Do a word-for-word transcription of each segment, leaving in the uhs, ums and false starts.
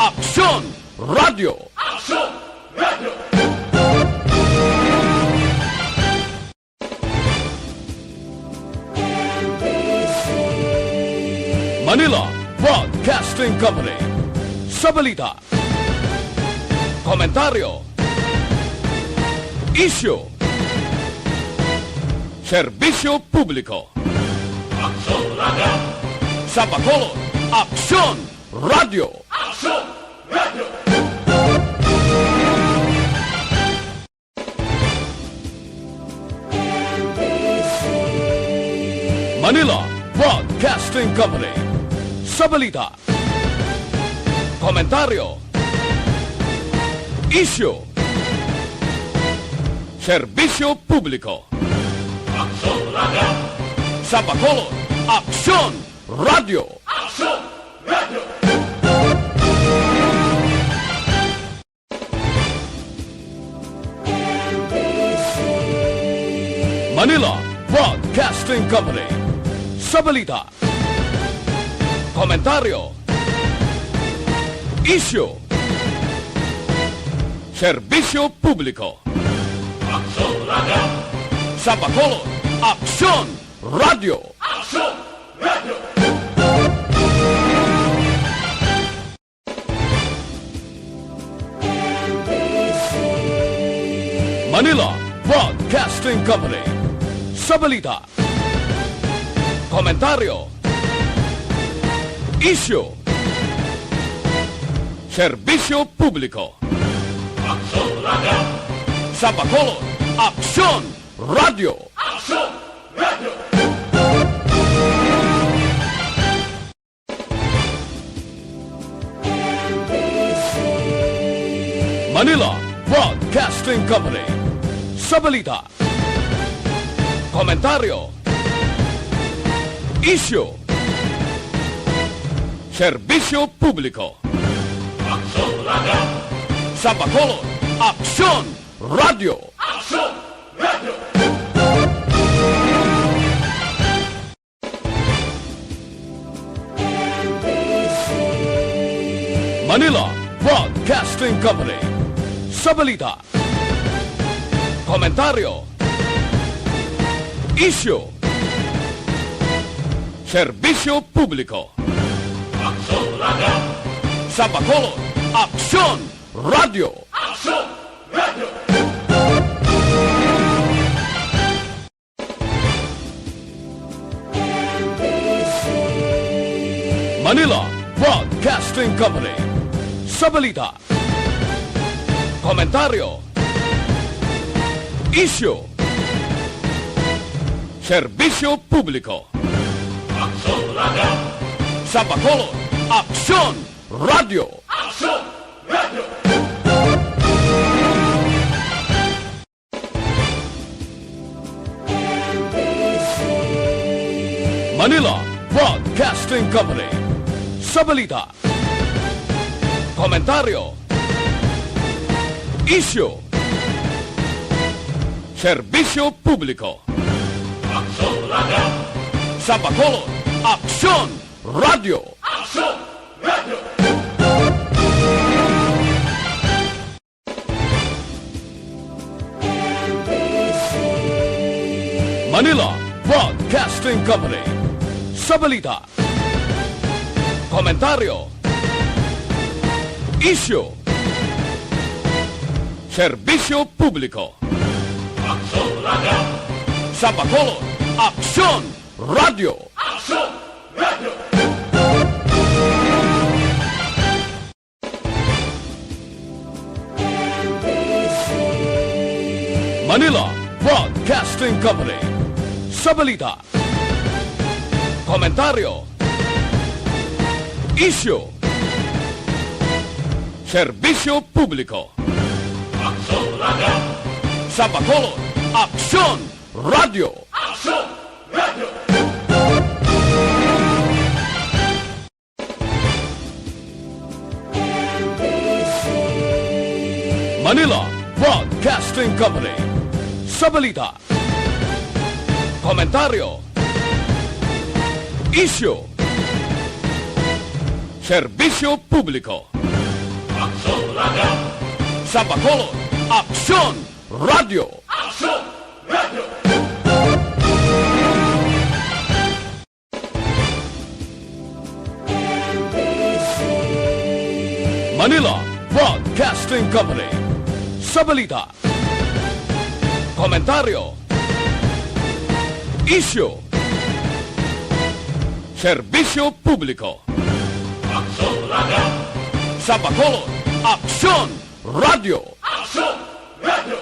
Aksyon Radio. Aksyon Radio. Manila Broadcasting Company. Sa balita, komentaryo, isyu, serbisyo publiko. Aksyon Radio. Sa Bacolod, Aksyon Radio. Aksyon Radio. Manila Broadcasting Company. Sa balita, komentaryo, isyu, serbisyo publiko. Aksyon Radio. Sa Bacolod, Aksyon Radio. Aksyon Radio. Manila Broadcasting Company. Sa balita, komentaryo, isyu, serbisyo publiko. Aksyon Radio. Sa Bacolod, Aksyon Radio. Aksyon Radio. Manila Broadcasting Company. Sa balita, komentaryo, isyu, serbisyo publiko. Aksyon Radio. Sa Bacolod, Aksyon Radio. Aksyon Radio. Manila Broadcasting Company. Sa balita, komentaryo, isyu, serbisyo publiko. Aksyon Radio. Sa Bacolod, Aksyon Radio. Aksyon Radio. Manila Broadcasting Company. Sa balita, komentaryo, isyu, serbisyo publiko. Aksyon Radio. Sa Bacolod, Aksyon Radio. Aksyon Radio. Manila Broadcasting Company. Sa balita, komentaryo, isyu, serbisyo publiko. Aksyon Radio. Sa Bacolod, Aksyon Radio. Aksyon Radio. Manila Broadcasting Company. Sa balita, komentaryo, isyu, serbisyo publiko. Aksyon Radio. Sa Bacolod, Aksyon Radio. Aksyon Radio. Manila Broadcasting Company. Sa balita, komentaryo, isyu, serbisyo publiko. Aksyon Radio. Sa Bacolod, Aksyon Radio. Aksyon Radio. Manila Broadcasting Company. Sa balita, komentaryo, isyu, serbisyo publiko. Aksyon Radio. Sa Bacolod, Aksyon Radio. Aksyon Radio. Manila Broadcasting Company. Sa balita, komentaryo, isyu, serbisyo publiko. Sa Bacolod, Aksyon Radio. Aksyon Radio. Manila Broadcasting Company. Sa balita, komentaryo, isyu, serbisyo publiko. Aksyon Radio. Sa Bacolod, Aksyon Radio. Aksyon Radio.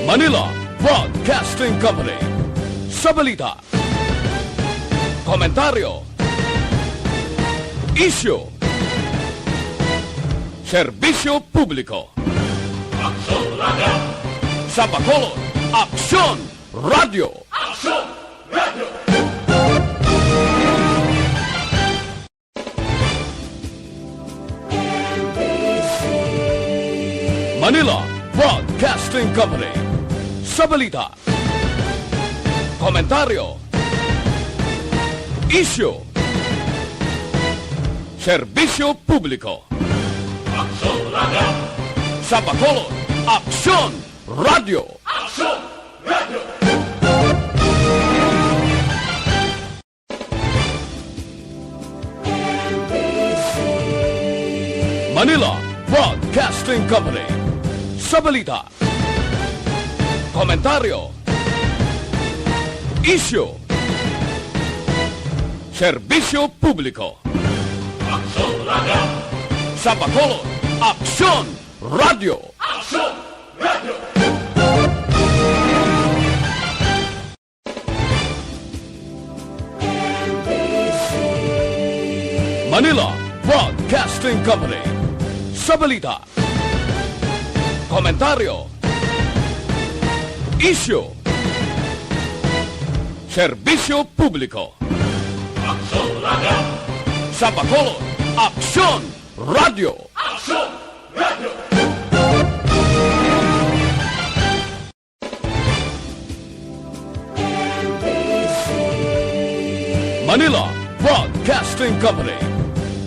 Manila Broadcasting Company. Sa balita, komentaryo, isyu, serbisyo publiko. Aksyon Radio. Sa Bacolod, Aksyon Radio. Aksyon Radio. Manila Broadcasting Company. Sa balita, komentaryo, isyu, serbisyo publiko. Aksyon Radio. Sa Bacolod, Aksyon Radio. Aksyon Radio. Manila Broadcasting Company. Sa balita, komentaryo, isyu, serbisyo publiko. Aksyon Radio. Sa Bacolod, Aksyon Radio. Aksyon Radio. Manila Broadcasting Company. Sa balita, komentaryo, isyu, serbisyo publiko. Aksyon Radio. Sa Bacolod, Aksyon Radio. Aksyon Radio. Manila Broadcasting Company.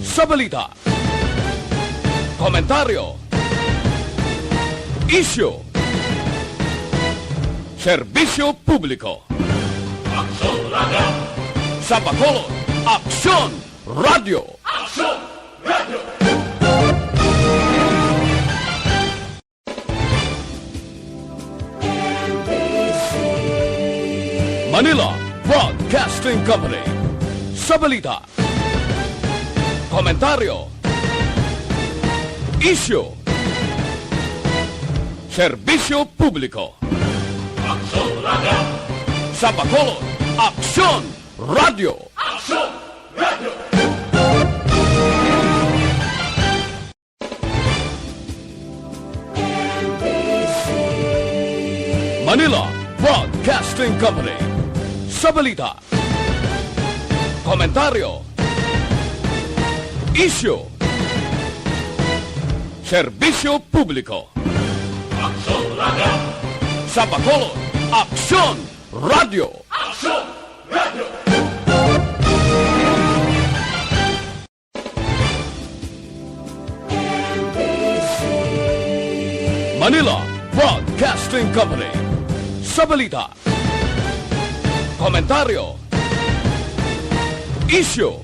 Sa balita, komentaryo, isyu, serbisyo publiko. Aksyon Radio. Sa Bacolod, Aksyon Radio. Aksyon Radio. Manila Broadcasting Company. Sa balita, komentaryo, isyu, serbisyo publiko. Aksyon Radio. Sa Bacolod, Aksyon Radio. Aksyon Radio. Manila Broadcasting Company. Sa balita, komentaryo, isyu, serbisyo publiko. Aksyon Radio. Sa Bacolod, Aksyon Radio. Aksyon Radio. Manila Broadcasting Company. Sa balita, komentaryo, isyu,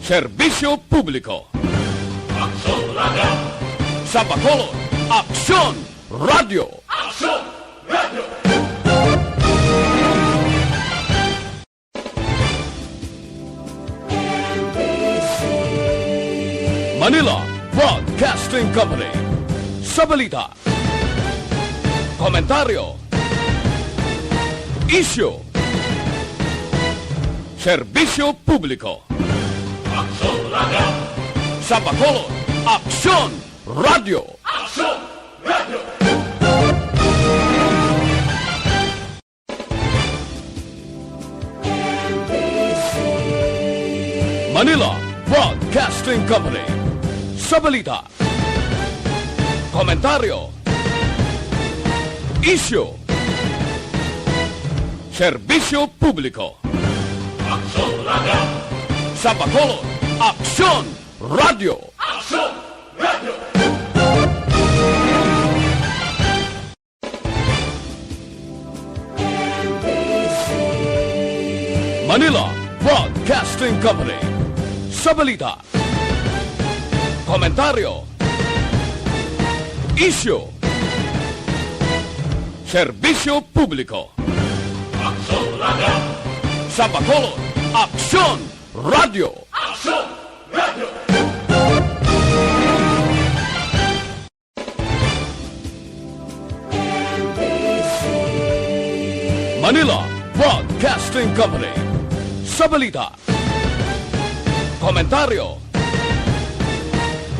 serbisyo publiko. Aksyon Radio. Sa Bacolod, Aksyon Radio. Aksyon Radio. Manila Broadcasting Company. Sa balita, komentaryo, isyu, serbisyo publiko. Aksyon Radio. Sa Bacolod, Aksyon Radio. Aksyon Radio. Manila Broadcasting Company. Sa balita, komentaryo, isyu, Serbisyo Publiko. Aksyon Radio. Sa Bacolod, Aksyon Radio. Aksyon Radio. Manila Broadcasting Company. Sa balita, komentaryo, isyu, serbisyo publiko. Aksyon Radio. Sa Bacolod, Aksyon Radio. Aksyon Radio. Manila Broadcasting Company. Sa balita, komentaryo,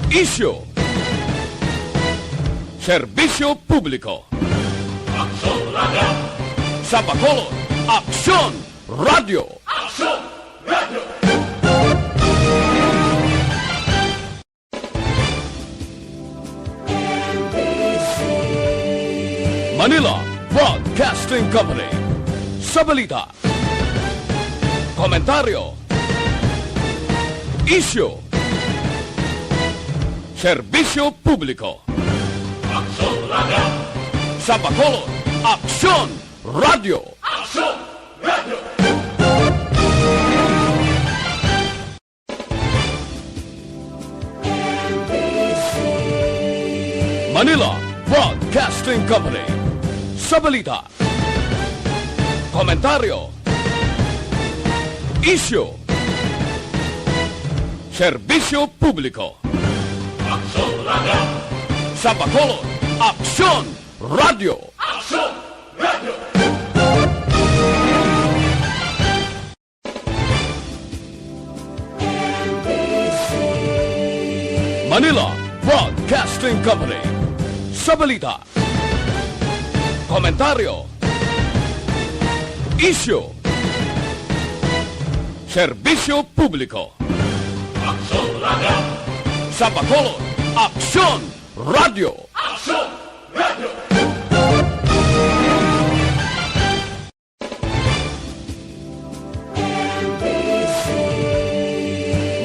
isyu, serbisyo publiko. Aksyon Radio. Sa Bacolod, Aksyon Radio. Aksyon Radio. Manila Broadcasting Company. Sa balita, komentaryo, isyu, serbisyo publiko. Aksyon Radio. Sa Bacolod, Aksyon Radio. Aksyon Radio. Manila Broadcasting Company. Sa balita, komentaryo, isyu, serbisyo publiko. Aksyon Radio. Sa Bacolod, Aksyon Radio. Aksyon Radio. Manila Broadcasting Company. Sa balita, komentaryo, isyu, serbisyo publiko. Aksyon Radio. Sa Bacolod, Aksyon Radio. Aksyon Radio.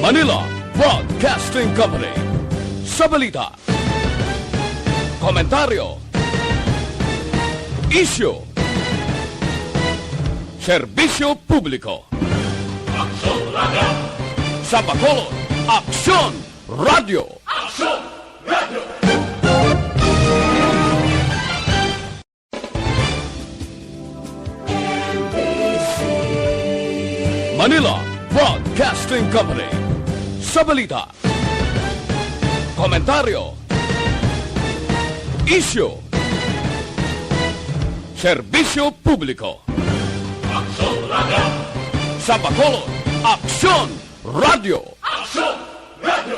Manila Broadcasting Company. Sa balita, komentaryo, isyu, serbisyo publiko. Aksyon Radio. Sa Bacolod, Aksyon Radio. Aksyon Radio. Manila Broadcasting Company. Sa balita, komentaryo, isyu, serbisyo publiko. Aksyon Radio. Sa Bacolod, Aksyon Radio. Aksyon Radio.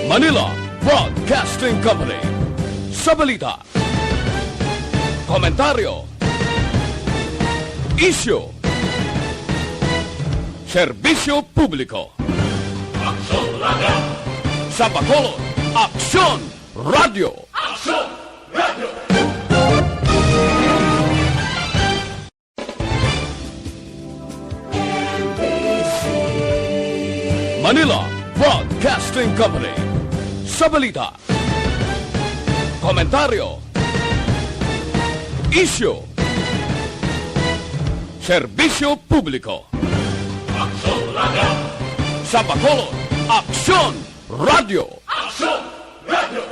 Manila Broadcasting Company. Sa balita, komentaryo, isyu, serbisyo publiko. Aksyon Radio. Sa Bacolod, Aksyon Radio. Aksyon Radio. Manila Broadcasting Company. Sa balita, komentaryo, isyu, serbisyo publiko. Aksyon Radio. Sa Bacolod, Aksyon Radio. Aksyon Radio.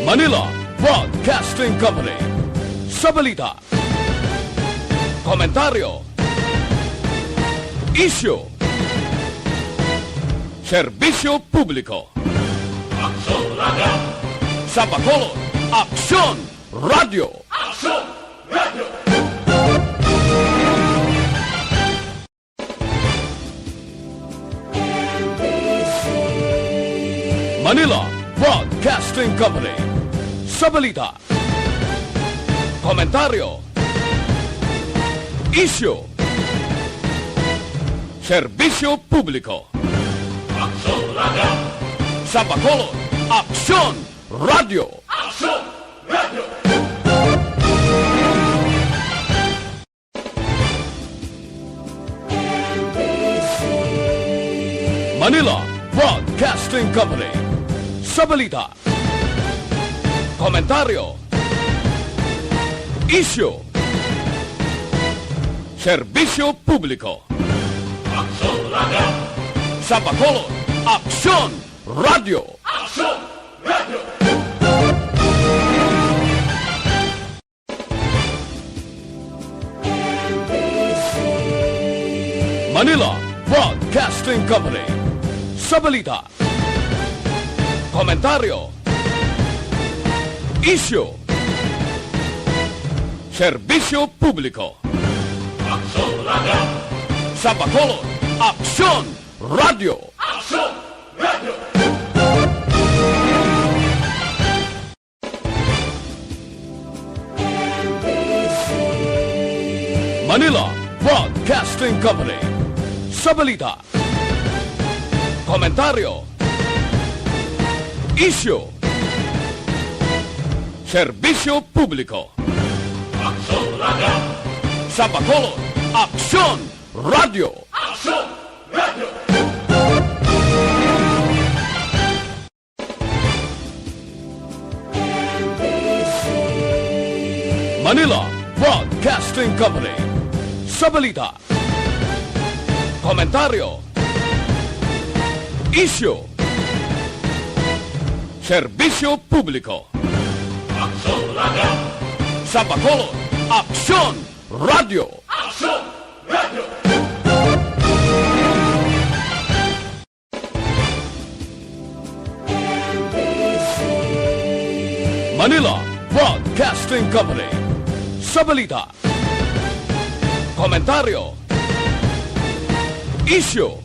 Manila Broadcasting Company. Sa balita, komentaryo, isyu, serbisyo publiko. Aksyon Radio. Sa Bacolod, Aksyon Radio. Aksyon Radio. Manila Broadcasting Company. Sa balita, komentaryo, Isyu. Serbisyo publiko. Aksyon Radio. Sa Bacolod, Aksyon Radio. Aksyon Radio. Manila Broadcasting Company. Sa balita, komentaryo, isyu, serbisyo publiko. Aksyon Radio. Sa Bacolod, Aksyon Radio. Aksyon Radio. Manila Broadcasting Company. Sa balita, komentaryo, isyu, serbisyo publiko. Aksyon Radio. Sa Bacolod, Aksyon Radio. Aksyon Radio. Manila Broadcasting Company. Sa balita, komentaryo, isyu, serbisyo publiko. Aksyon Radio. Sa Bacolod, Aksyon Radio. Aksyon Radio. Manila Broadcasting Company. Sa balita, komentaryo, isyu, serbisyo publiko. Aksyon Radio. Sa Bacolod, Aksyon Radio. Aksyon Radio. Manila Broadcasting Company. Sa balita, komentaryo, isyu,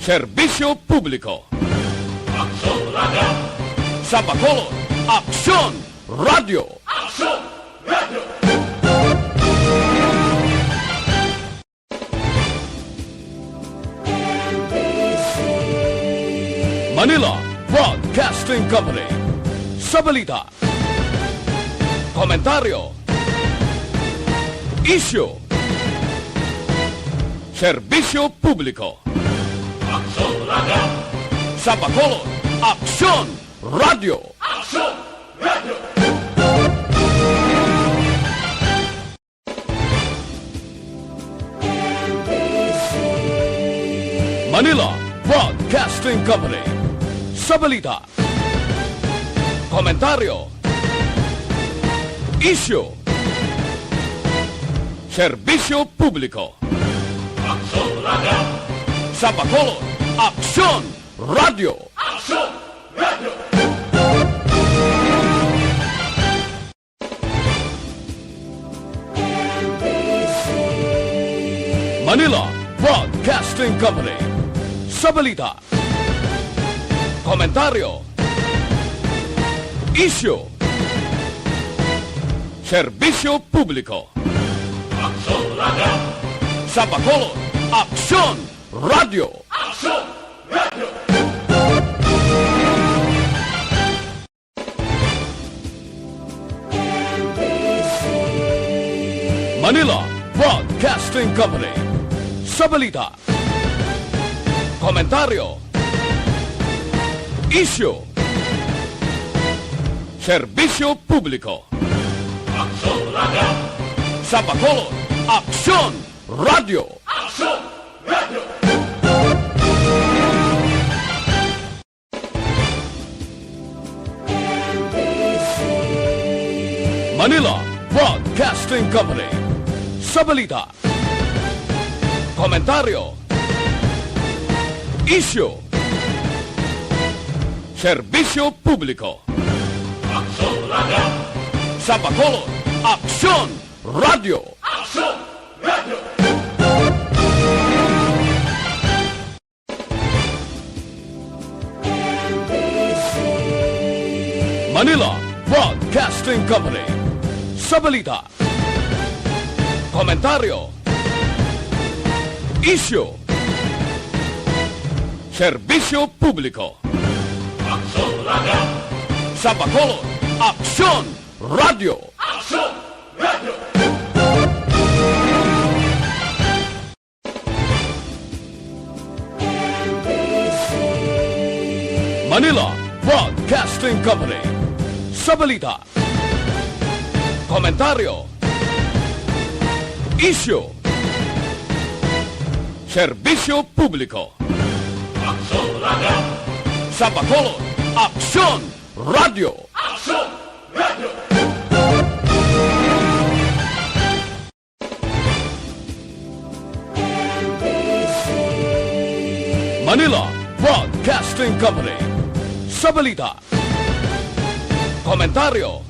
serbisyo publiko. Aksyon Radio. Sa Bacolod, Aksyon Radio. Aksyon Radio. Manila Broadcasting Company. Sa balita, komentaryo, isyu, serbisyo publiko. Aksyon Radio. Sa Bacolod, Aksyon Radio. Aksyon Radio. Manila Broadcasting Company. Sa balita, komentaryo, isyu, serbisyo publiko. Aksyon Radio. Sa Bacolod, Aksyon Radio. Aksyon Radio. Manila Broadcasting Company. Sa balita, komentaryo, isyu, serbisyo publiko. Aksyon Radio. Sa Bacolod, Aksyon Radio. Aksyon Radio. Manila Broadcasting Company. Sa balita, komentaryo, isyu, serbisyo publiko. Aksyon Radio. Sa Bacolod, Aksyon Radio. Aksyon Radio. Manila Broadcasting Company. Sa balita, komentaryo, isyu, serbisyo publiko. Aksyon Radio. Sa Bacolod, Aksyon Radio. Aksyon Radio. Manila Broadcasting Company. Sa balita, Komentaryo. Isyu. Serbisyo publiko. Aksyon Radio. Sa Bacolod, Aksyon Radio. Aksyon Radio. Manila Broadcasting Company. Sa balita, komentaryo, isyu, serbisyo publiko. Aksyon Radio. Sa Bacolod, Aksyon Radio. Aksyon Radio. Manila Broadcasting Company. Sa balita, komentaryo,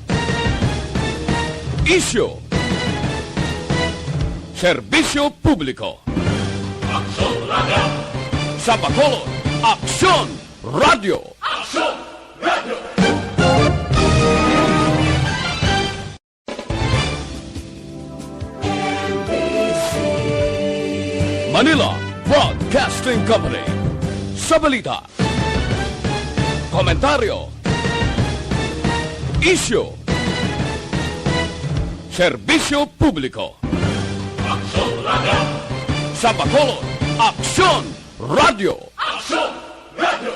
isyu, serbisyo publiko. Aksyon Radio. Sa Bacolod, Aksyon Radio. Aksyon Radio. Manila Broadcasting Company. Sa balita, komentaryo, isyu, serbisyo publiko. Aksyon Radio. Sa Bacolod, Aksyon Radio. Aksyon Radio.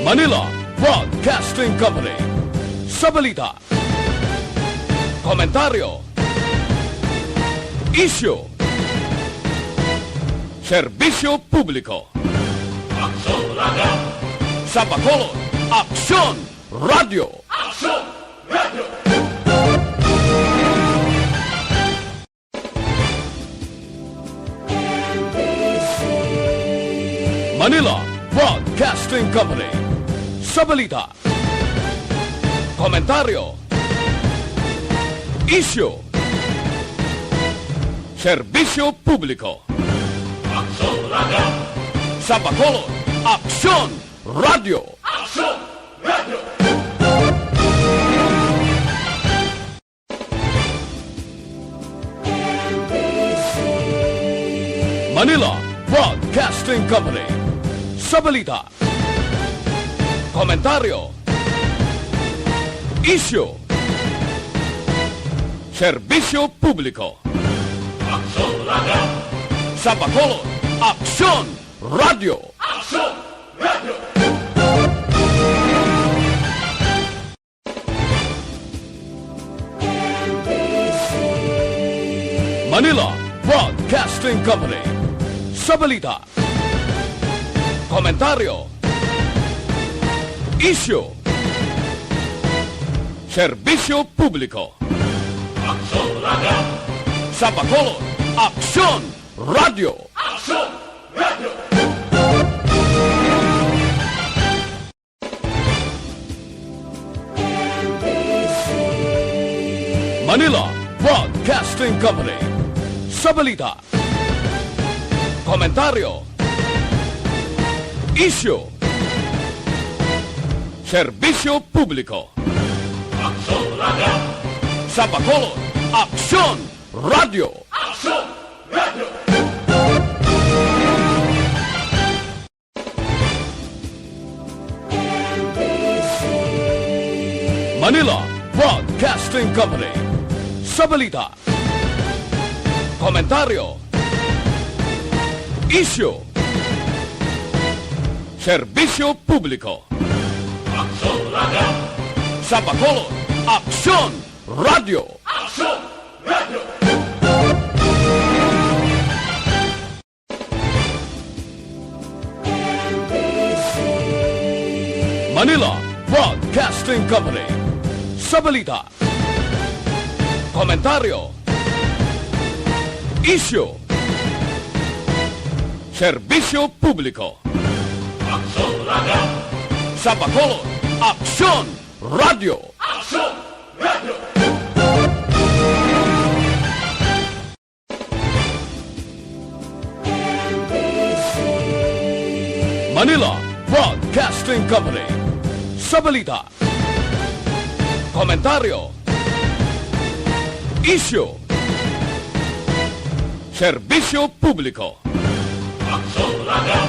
Manila Broadcasting Company. Sa balita, komentaryo, isyu, serbisyo publiko. Aksyon Radio. Sa Bacolod, Aksyon Radio. Aksyon Radio. Manila Broadcasting Company. Sa balita, komentaryo, isyu, serbisyo publiko. Aksyon Radio. Sa Bacolod, Aksyon Radio. Aksyon Radio. Manila Broadcasting Company. Sa balita, komentaryo, isyu, serbisyo publiko. Aksyon Radio. Sa Bacolod, Aksyon Radio. Aksyon Radio. Manila Broadcasting Company. Sa balita, komentaryo, isyu, serbisyo publiko. Aksyon Radio. Sa Bacolod, Aksyon Radio. Aksyon Radio. Manila Broadcasting Company. Sa balita, komentaryo, isyu, serbisyo publiko. Aksyon Radio. Sa Bacolod, Aksyon Radio. Aksyon Radio. Manila Broadcasting Company. Sa balita, komentaryo, isyu, serbisyo publiko. Aksyon Radio. Sa Bacolod, Aksyon Radio. Aksyon Radio. Manila Broadcasting Company. Sa balita, komentaryo, isyu, serbisyo publiko. Aksyon Radio. Sa Bacolod, Aksyon Radio. Aksyon Radio. Manila Broadcasting Company. Sa balita, komentaryo, isyu, serbisyo publiko. Aksyon Radio!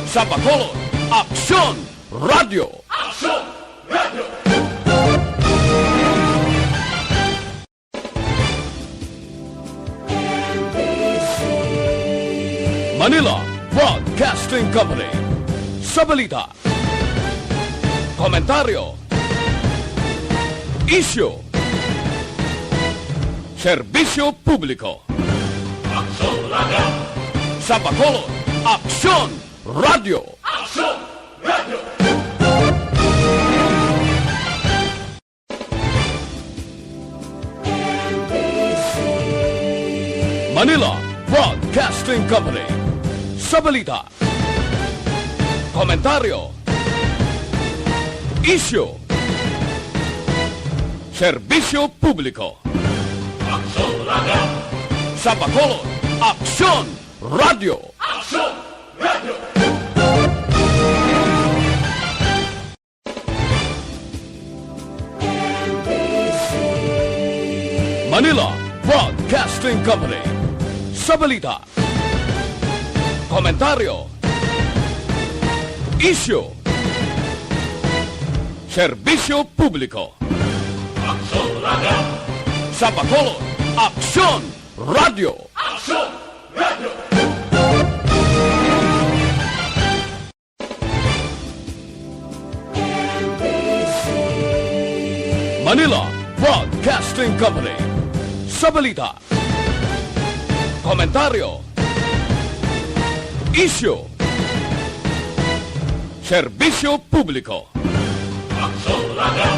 Sa Bacolod, Aksyon Radio! Aksyon Radio! Manila Broadcasting Company. Sa balita, komentaryo, isyu, serbisyo publiko. Aksyon Radio! Sa Bacolod, Aksyon Radio! Aksyon Radio! Manila Broadcasting Company. Sa balita, komentaryo, isyu, serbisyo publiko. Aksyon Radio! Sa Bacolod, Aksyon Radio! Aksyon Radio! Manila Broadcasting Company. Sa balita, komentaryo, isyu, serbisyo publiko. Aksyon Radio! Sa Bacolod, Aksyon Radio! Aksyon Radio! Manila Broadcasting Company. Sa balita, komentaryo, isyu, serbisyo publiko. Aksyon Radio!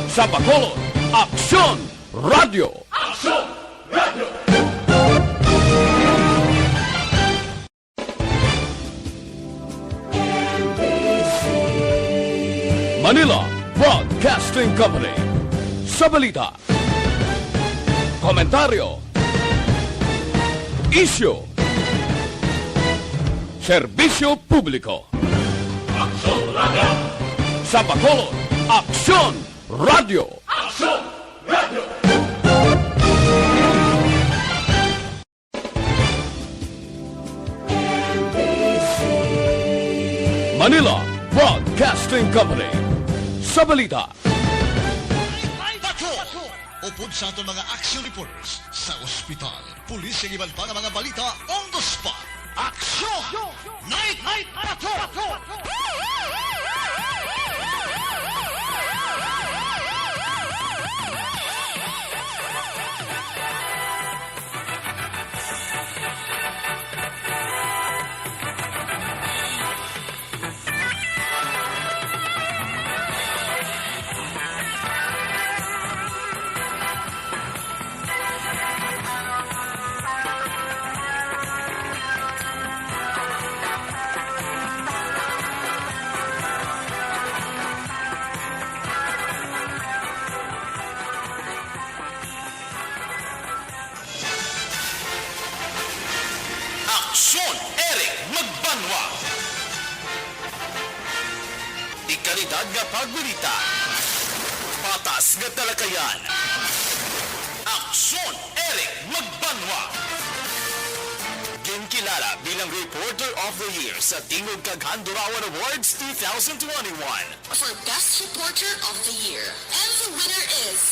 Sa Bacolod, Aksyon Radio! Aksyon Radio! Manila Broadcasting Company. Sa balita, komentaryo, isyu, serbisyo publiko. Aksyon Radio! Sa Bacolod, Aksyon Radio! Aksyon Radio! Manila Broadcasting Company. Sa balita, Patrol! Upod sa aton mga action reporters sa ospital, pulis, kag iban pa nga mga balita on the spot. Aksyon! Night Patrol! Aksyon, Eric Magbanwa. Dekalidad nga pagbalita. Patas nga talakayan. Aksyon, Eric Magbanwa. Ginkilala bilang Reporter of the Year sa Tingog kag Handurawan Awards two thousand twenty-one. For Best Reporter of the Year. And the winner is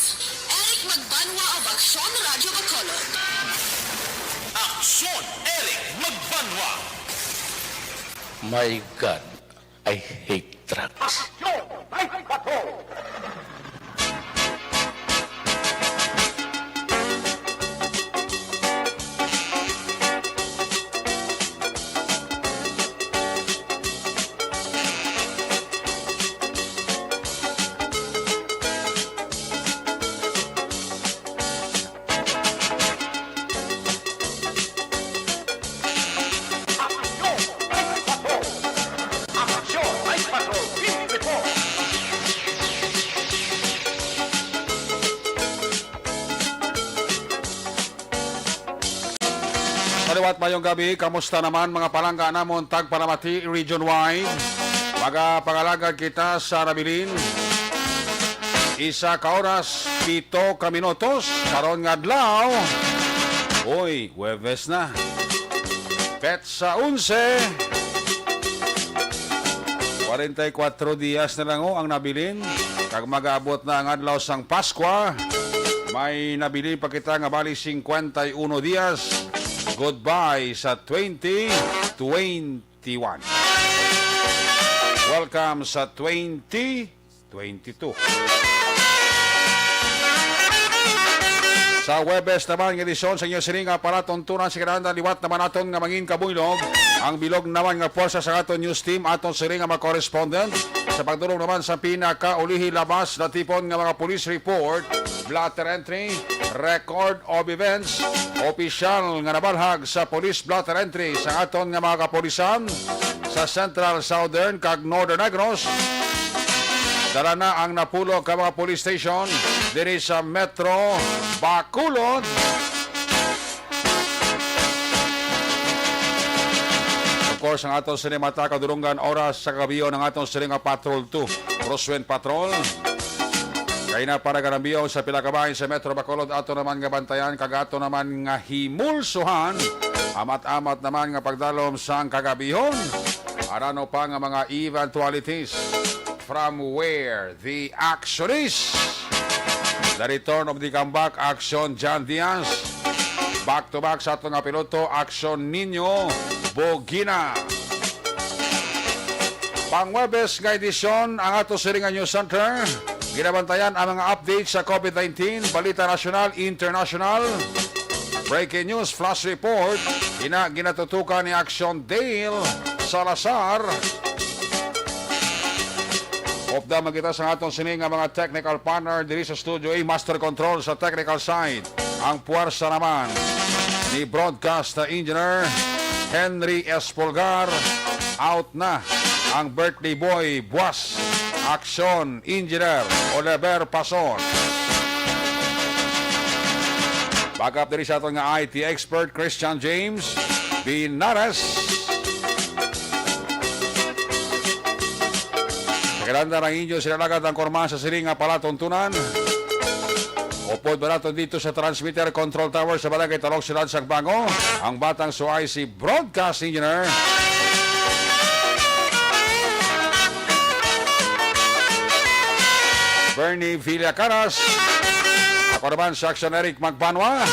Eric Magbanwa of Aksyon Radio Bacolod. Aksyon, Eric Magbanwa. My God, I hate drugs. Aksyon, Night Patrol! Sa liwat, mayong gabi. Kamusta naman, mga palangga namon tagpalamati region-wide? Magapangalagad kita sa nabilin. Isa ka oras, pito ka minutos. Karon nga adlaw, uy, Huwebes na. Petsa onse. Kwarenta y kuwatro dias na lang, oh, ang nabilin. Kag mag-abot na ang adlaw sang Paskwa. May nabilin pa kita nga bali singkwenta y uno dias. Goodbye sa twenty twenty-one. Welcome sa twenty twenty-two. Sa Huwebes naman nga edisyon sa inyo sini nga palatuntunan, sa kinahanglan liwat naman naton nga mangin kabuylog ang bilog naman nga puwersa sa aton news team, aton sini nga mga correspondent, sa pagdulong naman sa pinakaulihi labas natipon nga mga police report, blotter entry, record of events, opisyal nga nabalhag sa police blotter entry sa aton nga mga kapulisan sa Central, Southern, kag Northern Negros. Dala na ang napulo ka mga police station diri sa Metro Bacolod. Of course, ang aton sini mata kadulungan oras sa kagabion ang aton sini nga Patrol two, Crosswind Patrol. Kay na para ganambiyon sa pila ka bahin sa Metro Bacolod, ato naman nga bantayan kag ato naman nga himulsuhan. Amat-amat naman nga pagdalom sang kagabihon. Arano pa nga mga eventualities. From where the action is. The return of the comeback action, John Diaz. Back to back sa ato nga piloto, action, Nino Bogina. Pangwebes nga edisyon ang ato siring nga News Center. Ginabantayan ang mga updates sa COVID nineteen, balita nasyonal, internasyonal, breaking news, flash report. Ina ginatutukan ni Action Dale Salazar. Upda man kita sa aton sini nga mga technical partner diri sa studio, A, Master Control sa technical side. Ang puwersa naman ni Broadcast Engineer Henry Espolgar. Out na ang birthday boy, buwas. Action Engineer Oliver Pason. Backup diri sa aton nga I T expert, Christian James Binares. Sa kalanda ng inyo, sila lagad ang korma sa siring nga palatuntunan. Upod ba nato dito sa transmitter control tower sa Barangay Talok, Siyudad sa Agbango, ang batang suway si Broadcast Engineer Bernie Villacaras. Ako naman si Action Eric Magbanwa.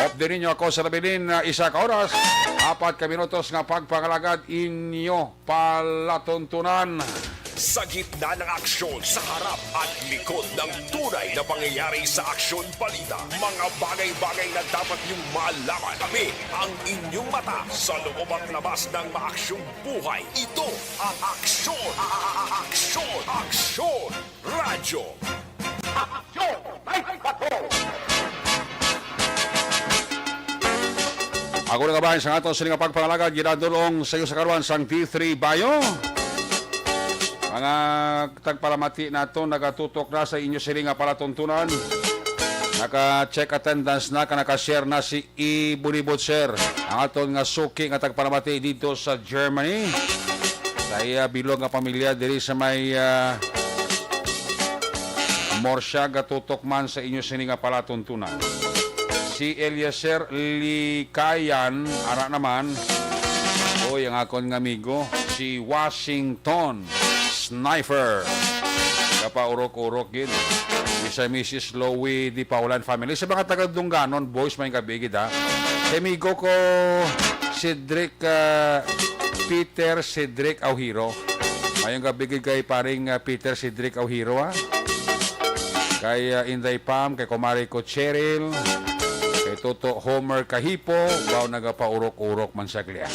Updi ninyo ako sa nabilin na isa ka oras, apat ka minutos nga pagpangalagad inyo palatuntunan. Sa gitna ng aksyon, sa harap at likod ng tunay na pangyayari sa Aksyon Balita, mga bagay-bagay na dapat niyong malaman. Kami ang inyong mata sa loob at labas ng maaksyong buhay. Ito ang Aksyon, a-, a-, a-, Aksyon, Aksyon Radyo. Aksyon! Ako na kabahin sa aton sini nga pagpangalagad, ginadulong sa iyo sa karuan sang D three Bayo. Mga tagpalamati nato, nagatutok na sa inyo sini nga palatuntunan. Naka-check attendance na, ka naka-share na si Ibulibot, sir. Ang aton nga suki nga tagpalamati dito sa Germany. Sa iya bilog nga pamilya diri sa may, ah, Morsha, gatutok man sa inyo sini nga palatuntunan. Si Eliezer Likayan, ara naman. Oy, ang akon nga amigo, si Washington Sniper. Kapaurok-urok gid. Ni sa Missus Lowy Di Paulan family. Sa mga taga Dunganon, boys, may gabi gid, ha. Kay amigo ko, Cedric, ah, Peter Cedric Aujiro. Mayong gabi gid kay paring, ah, Peter Cedric Aujiro, ha. Kay, ah, Inday Pam, kay kumari ko Cheryl, kay Toto Homer Kahipo, baw nagapaurok-urok man sa kliya.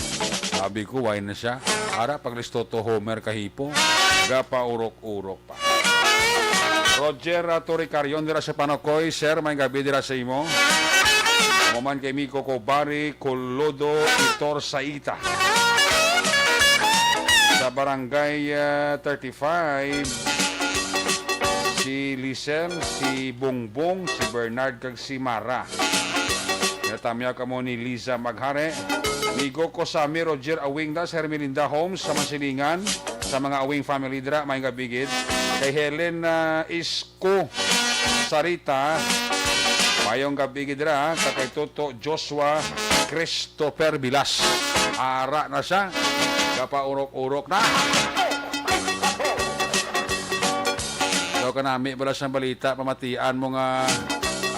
Sabi ko, why na siya? Ara, pag Toto Homer Kahipo, gapaurok-urok pa. Roger, ah, Toricarion dira sa Panocoy, sir, may gabi dira sa imo. Amo man kay amigo ko, Barry Colodo Itor Saita. Sa barangay, ah, thirty-five, si Lisel, si Bongbong, si Bernard, kag si Mara. Natamyaw kamo ni Liza Maghare. Amigo ko, Sammy Roger Awingda, sa Hermelinda Homes sa Masilingan. Sa mga Awing family dira, mayong gabi gid. Kay Helen, ah, Isko Sarita, mayong gabi gid dira, ha? Sa kay Toto Joshua Christopher Vilas. Ara na siya. Gapaurok-urok na. Daw kanami bala sang balita, pamatian mo nga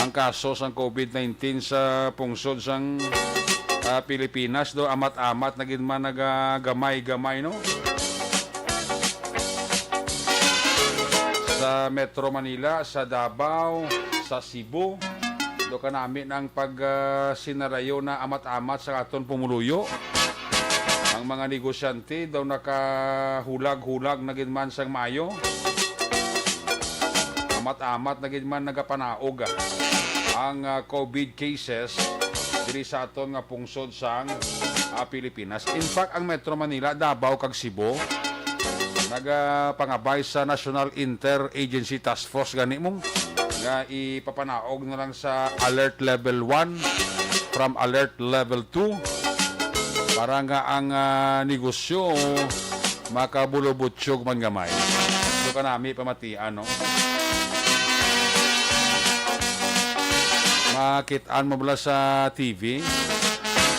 ang kaso sang COVID nineteen sa pungsod sang, ah, Pilipinas do amat-amat na gid man nagagamay-gamay, no? Sa Metro Manila, sa Davao, sa Cebu, do kanami na ang pag, ah, sinarayo na amat-amat sa aton pumuluyo. Ang mga negosyante daw nakahulag-hulag na gid man sang maayo. Amat-amat na gid man nagapanaog, ah, ang, ah, COVID cases diri sa aton nga pungsod sang, ah, Pilipinas. In fact, ang Metro Manila, Davao kag Cebu nagapangabay sa National Interagency Task Force gani mo nga ipapanaog na lang sa Alert Level one from Alert Level two para nga ang, ah, negosyo makabulubutyog man gamay. So, kanami pamatian, no? Makit-an mo bala sa T V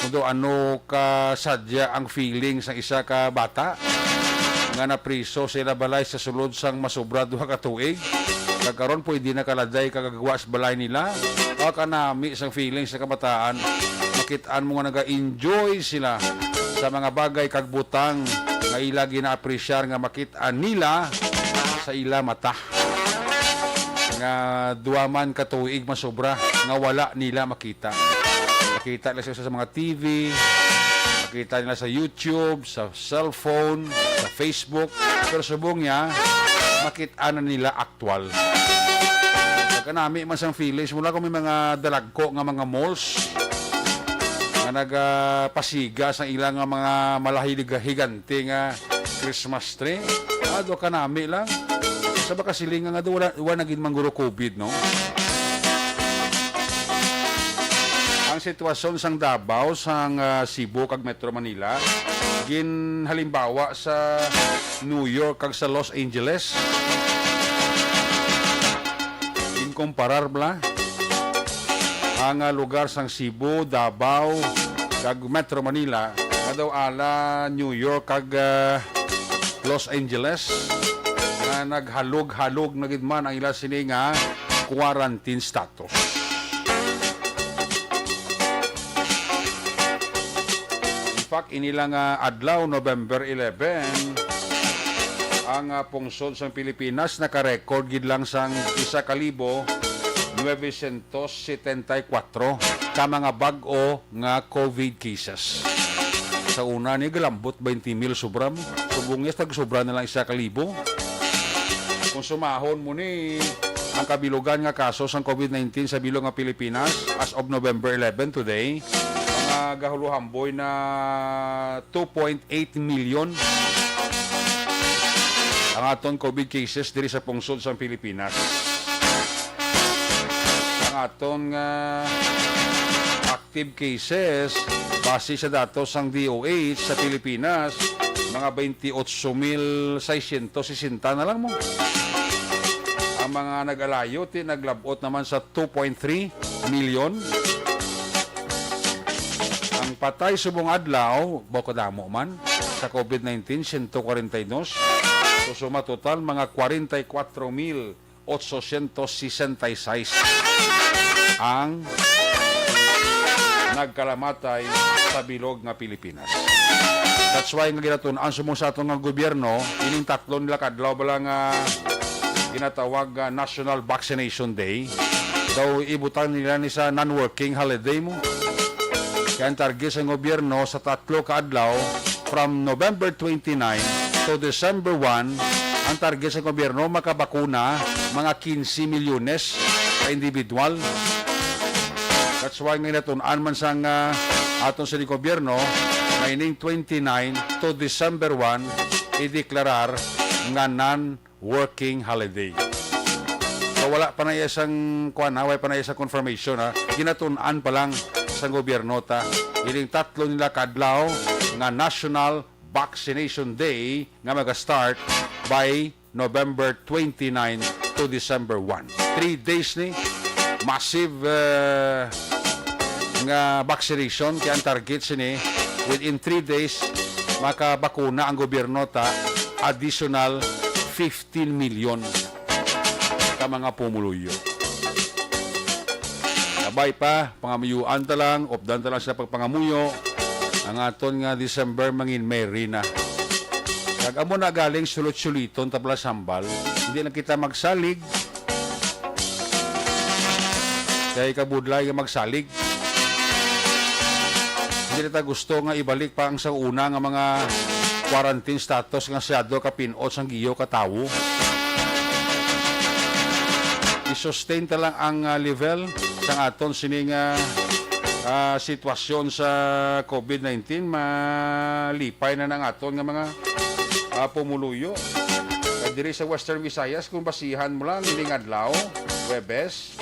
kung do ano ka sadya ang feeling sa isa ka bata nga napriso sa ila balay sa sulod sang masobra duha ka tuig, kag karon pwede na kaladay kag gagwa sa balay nila? O kanami sang feeling sa kabataan, makit-an mo nga naga-enjoy sila sa mga bagay kag butang nga ila ginaapresyar nga makit-an nila sa ila mata, nga duha man ka tuig masobra nga wala nila makita. Makita nila sa, sa mga T V, makita nila sa YouTube, sa cellphone, sa Facebook, pero subong niya, makit-an na nila aktual. Pagkanami man sang feelings, mula kung may mga dalagko nga mga malls nga nagapasiga sa ilang nga mga malahig-, higante nga Christmas tree. Ah, do kanami lang. Sa baka silingan nga do, wala, wala na gid mangguro COVID, no? Ang sitwasyon sang Davao, sang, ah, Cebu kag Metro Manila, ginhalimbawa sa New York kag sa Los Angeles. Inkomparar bala ang, ah, lugar sang Cebu, Davao, kag Metro Manila, nga daw ala New York kag, ah, Los Angeles, nga naghalog-halog na gid man ang ila sini nga quarantine status. In fact, ini lang nga adlaw, November eleven, ang, ah, pungsod sang Pilipinas naka-record gid lang sang isa ka libo nuebe sientos setenta y kuwatro ka mga bag-o nga COVID cases. Sa una ni galambot twenty mil sobra mo. Subong niya, tag sobra na lang isa ka libo. Kung sumahon mo ni ang kabilugan nga kaso sang COVID nineteen sa bilog nga Pilipinas as of November eleven, today, mga gahuluhamboy na two point eight million ang aton COVID cases diri sa pungsod sang Pilipinas. Ang aton nga active cases, base sa datos sang D O H sa Pilipinas, mga twenty-eight mil seiscientos sesenta na lang mo. Ang mga nag-alayo, ti naglab-ot naman sa two point three million. Ang patay subong adlaw, bako damo man, sa COVID nineteen, siyento kwarenta y dos. So, suma total, mga kwarenta y kuwatro mil otsosyentos sesenta y seis ang nagkalamatay sa bilog nga Pilipinas. That's why nga ginatun-an subong sa aton nga gobyerno, ining tatlo nila ka adlaw bala nga ginatawag nga National Vaccination Day, daw ibutang nila ni sa non-working holiday mo. Kaya ang target sa gobyerno sa tatlo ka adlaw, from November twenty-nine to December one, ang target sa gobyerno makabakuna mga quince milyones ka individual. That's why nga natun-an man sang, ah, aton sa gobyerno nga ining twenty-nine to December one ideklarar nga non-working holiday. So, wala pa na isang kuan, ha, wala pa na isang confirmation, ha. Ginatun-an pa lang sa gobyerno ta ining tatlo nila ka adlaw nga National Vaccination Day nga maga-start by November twenty-nine to December one. Three days ni, massive, eh, nga vaccination, kay ang target sini, within three days, makabakuna ang gobyerno ta additional fifteen million ka mga pumuluyo. Labay pa, pangamuyuan ta lang, updan ta lang sa pagpangamuyo. Ang aton nga December, mangin Merry na. Kag amo na galing, sulit-suliton ta pala sa hambal. Hindi lang kita magsalig. Kay kabudlay nga magsalig. Hindi ta gusto nga ibalik pa ang sa una nga mga quarantine status nga siyado ka pin-ot sang giyo ka tawo. I-sustain ta lang ang, ah, level sang aton sini nga, ah, sitwasyon sa COVID nineteen. Malipay na ang aton nga mga, ah, pumuluyo. Kag diri sa Western Visayas, kung basihan mo lang, ining adlaw, Huwebes,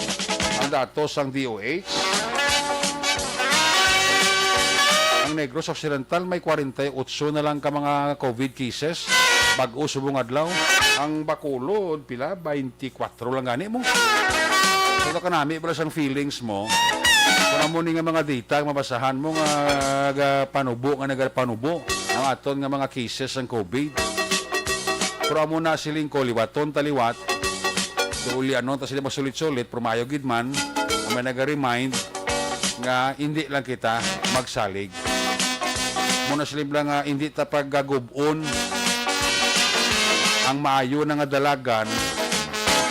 ang datos sang D O H, ang Negros Occidental may forty-eight na lang ka mga COVID cases. Bag-o subong adlaw. Ang Bacolod, pila? Twenty-four lang gani mo. So, kanami pala sang feelings mo. Kung amo ni nga mga data, mabasahan mo nga, nga panubo, nga nagapanubo ang aton nga mga cases sang COVID. Pero amo na siling ko, liwaton ta liwat. So, uli ano ta sila masulit-sulit, pero maayo gid man, ang may naga-remind nga hindi lang kita magsalig. Muna sila lang nga hindi ta pagagub-on ang maayo na nga dalagan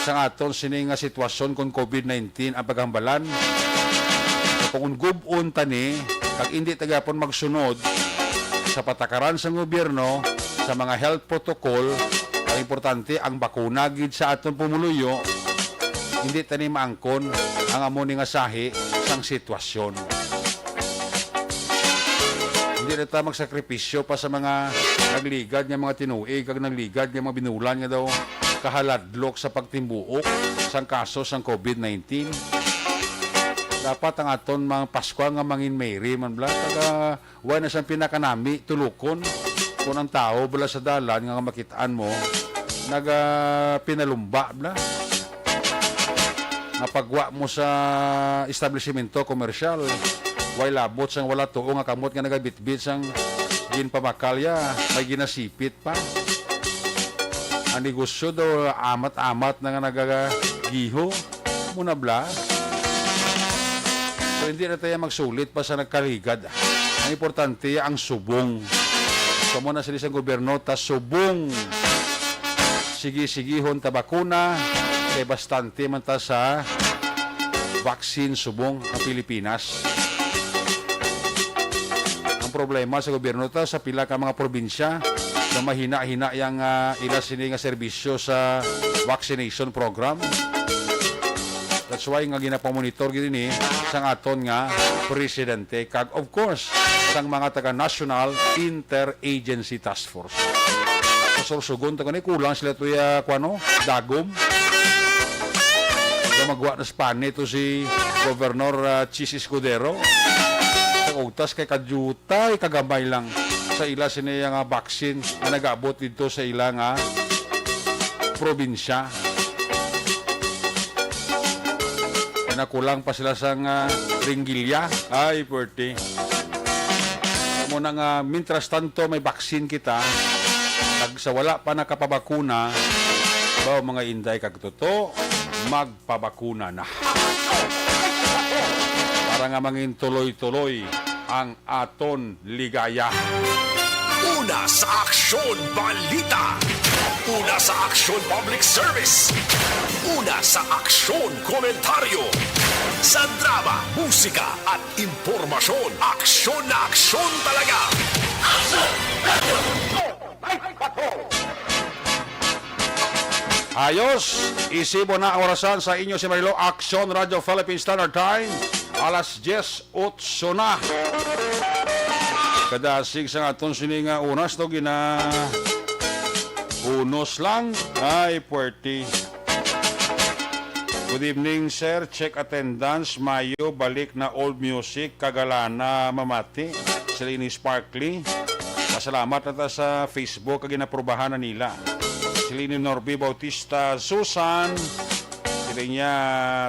sa aton sini nga sitwasyon kon COVID nineteen ang paghambalan. Kung gub-on ta ni, kag hindi ta gyapon magsunod sa patakaran sang gobyerno, sa mga health protocol, ang importante ang bakuna gid sa aton pumuluyo, hindi ta ni maangkon ang amo ni nga sahi sang sitwasyon. Hindi na ta magsakripisyo pa sa mga nagligad nga mga tinuig kag nagligad nga mga binulan nga daw kahaladlok sa pagtimbuok sang kaso sang COVID nineteen. Dapat ang aton mga Paskwa nga mangin Merry man bala, kag, ah, wala na siyang pinakanami tulukon. Kung ang tawo bala sa dalan nga makit-an mo, naga pinalumba bala. Nga pagwa mo sa establishmento komersyal, way labot sang wala tuo nga kamot nga nagabitbit sang ginpamakalya, may ginasipit pa. Ang negosyo daw amat-amat na nga nagagiho. Muna bala. So, hindi na tayo magsulit pa sa nagkaligad. Ang importante, ang subong. Sa muna sila sa gobyerno, ta subong. Sige-sigihon ta bakuna, kay bastante man ta sa vaccine subong ang Pilipinas. Ang problema sa gobyerno ta sa pila ka mga probinsya na mahina-hina yang, ah, ila sini nga serbisyo sa vaccination program. That's why nga ginapamonitor gid ini sang aton nga presidente, kag of course sang mga taga National Interagency Task Force. Kasursugon to kani, kulang sila to ya, kuano, dagom. Nga magwa na sa pani to si Governor, ah, Chiz Escudero. Sa ugtas kay kadyutay kagamay lang sa ila sini nga vaccine nga nag-abot dito sa ila nga probinsya. Kaya nakulang pa sila sa nga ringgilya. Ay, pwerte. Amo na nga, mintras tanto may vaccine kita, kag sa wala pa nakapabakuna, ba, mga inday kag toto, magpabakuna na. Para nga mangin tuloy-tuloy ang aton ligaya. Una sa Aksyon Balita. Una sa Aksyon Public Service. Una sa Aksyon Komentaryo. Sa drama, musika, at impormasyon, aksyon na aksyon talaga. Ayos, isibo na ang orasan sa inyo si Marilo, Aksyon Radio Philippine Standard Time, alas diyes otso na. Kadasig sa aton sini nga oras, to gina unos lang. Ay, puwerte. Good evening, sir. Check attendance. Mayo, balik na old music. Kagalana, mamati. Sila ini Sparkly. Pasalamat na ta sa Facebook kag ginaprubahan na nila. Si Lini Norby Bautista Susan, sila niya,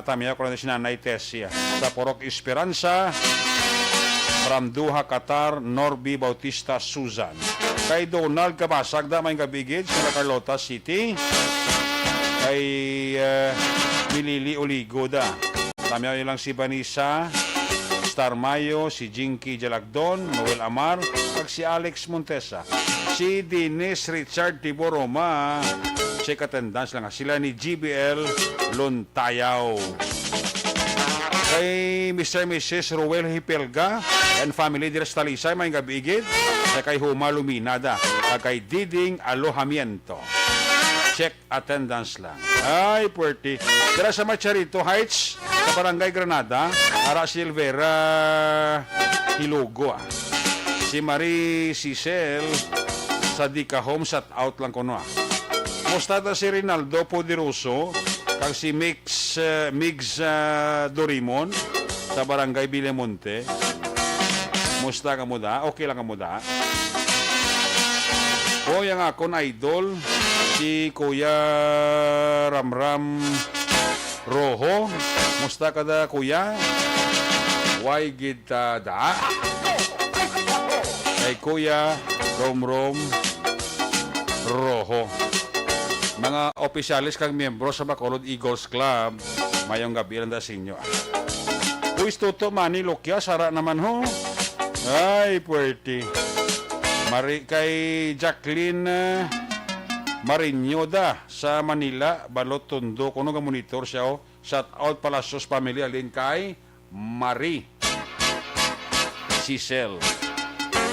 tamiya ko lang si Nanay Tessie, ah. Sa Purok Esperanza, from Doha, Qatar, Norby Bautista Susan. Kay Donald Kabasag da, may gabi gid, sa Carlota City. Kay, ah, Milili Oligo da. Tamiya niyo lang si Vanessa Star Mayo, si Jinky Jalagdon, Noel Amar, kag si Alex Montesa. Si Dennis Richard Tiboroma, check attendance lang. Sila ni G B L Luntayaw. Kay Mister Missus Ruel Hipelga and family dira sa Talisay, may gabi gid. Sa kay Huma Luminada, kag kay Diding Alojamiento. Check attendance lang. Ay, puwerte. Dira sa Macharito Heights, sa Barangay Granada, ara si Elvera Hilugo, ah. Si Marie Cicel sa Dika Home, shout out lang kuno, ah. Musta ta si Rinaldo Poderoso, kag si Mix, eh, Migs, ah, Dorimon sa Barangay Villamonte. Musta kamo da? Okay lang kamo da? Oy, ang akon idol, si Kuya Ramram Rojo. Musta ka da, Kuya? Way gid ta da? Kay Kuya Romrom Rojo. Mga opisyales kag miyembro sa Bacolod Eagles Club, mayong gabi lang da sa inyo, ah. Uy, Toto Manny Lucia, sara naman ho. Ay, puwerte. Mari-, kay Jacqueline, eh, Marinho da sa Manila, Balot Tondo. Kuno ga monitor siya, oh. Shout out Palacios family, alin kay Marie Cicel.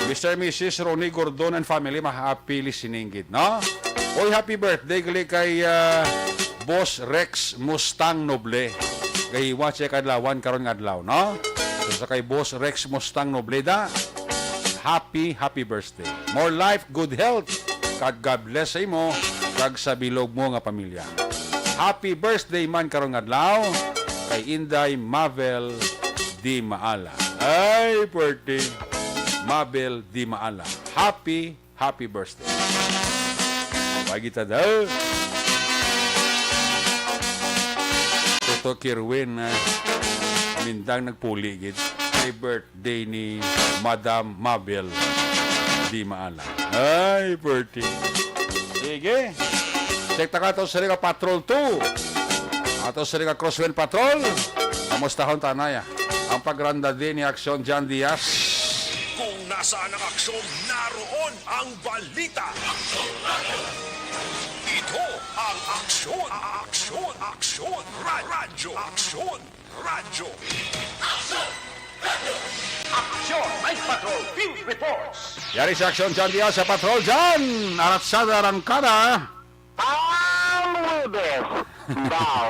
Mister Missus Ronnie Gordon and family, ma-, happy listening gid, no? Oy, happy birthday gali kay, ah, Boss Rex Mustang Noble. Gahiwa siya kadlawan karon nga adlaw, no? So, sa kay Boss Rex Mustang Noble da, happy, happy birthday. More life, good health, kag God bless sa imo kag sa bilog mo nga pamilya. Happy birthday man karon nga adlaw kay Inday Mabel Di Maala. Ay, birthday, Mabel Di Maala. Happy, happy birthday. Pagita daw. Toto Kirwin, ah, Mindang nagpuli gid. Happy birthday ni Madam Mabel Di Maala. Ay, birthday. Sige. Check ta ka ato sa Riga Patrol two. Ato sa Riga Crosswind Patrol. Kamustahon ta na ya. Ang pagranda din ni Aksyon John Diaz. Kung nasaan ang aksyon, naroon ang balita. Ito ang Aksyon, Aksyon, Aksyon, Ra-, Radyo, Aksyon, Radyo. Aksyon, Night Patrol, Field Reports. Yari sa Aksyon John Diaz sa Patrol John. Aratsada, arangkada. Ang Webes, daw.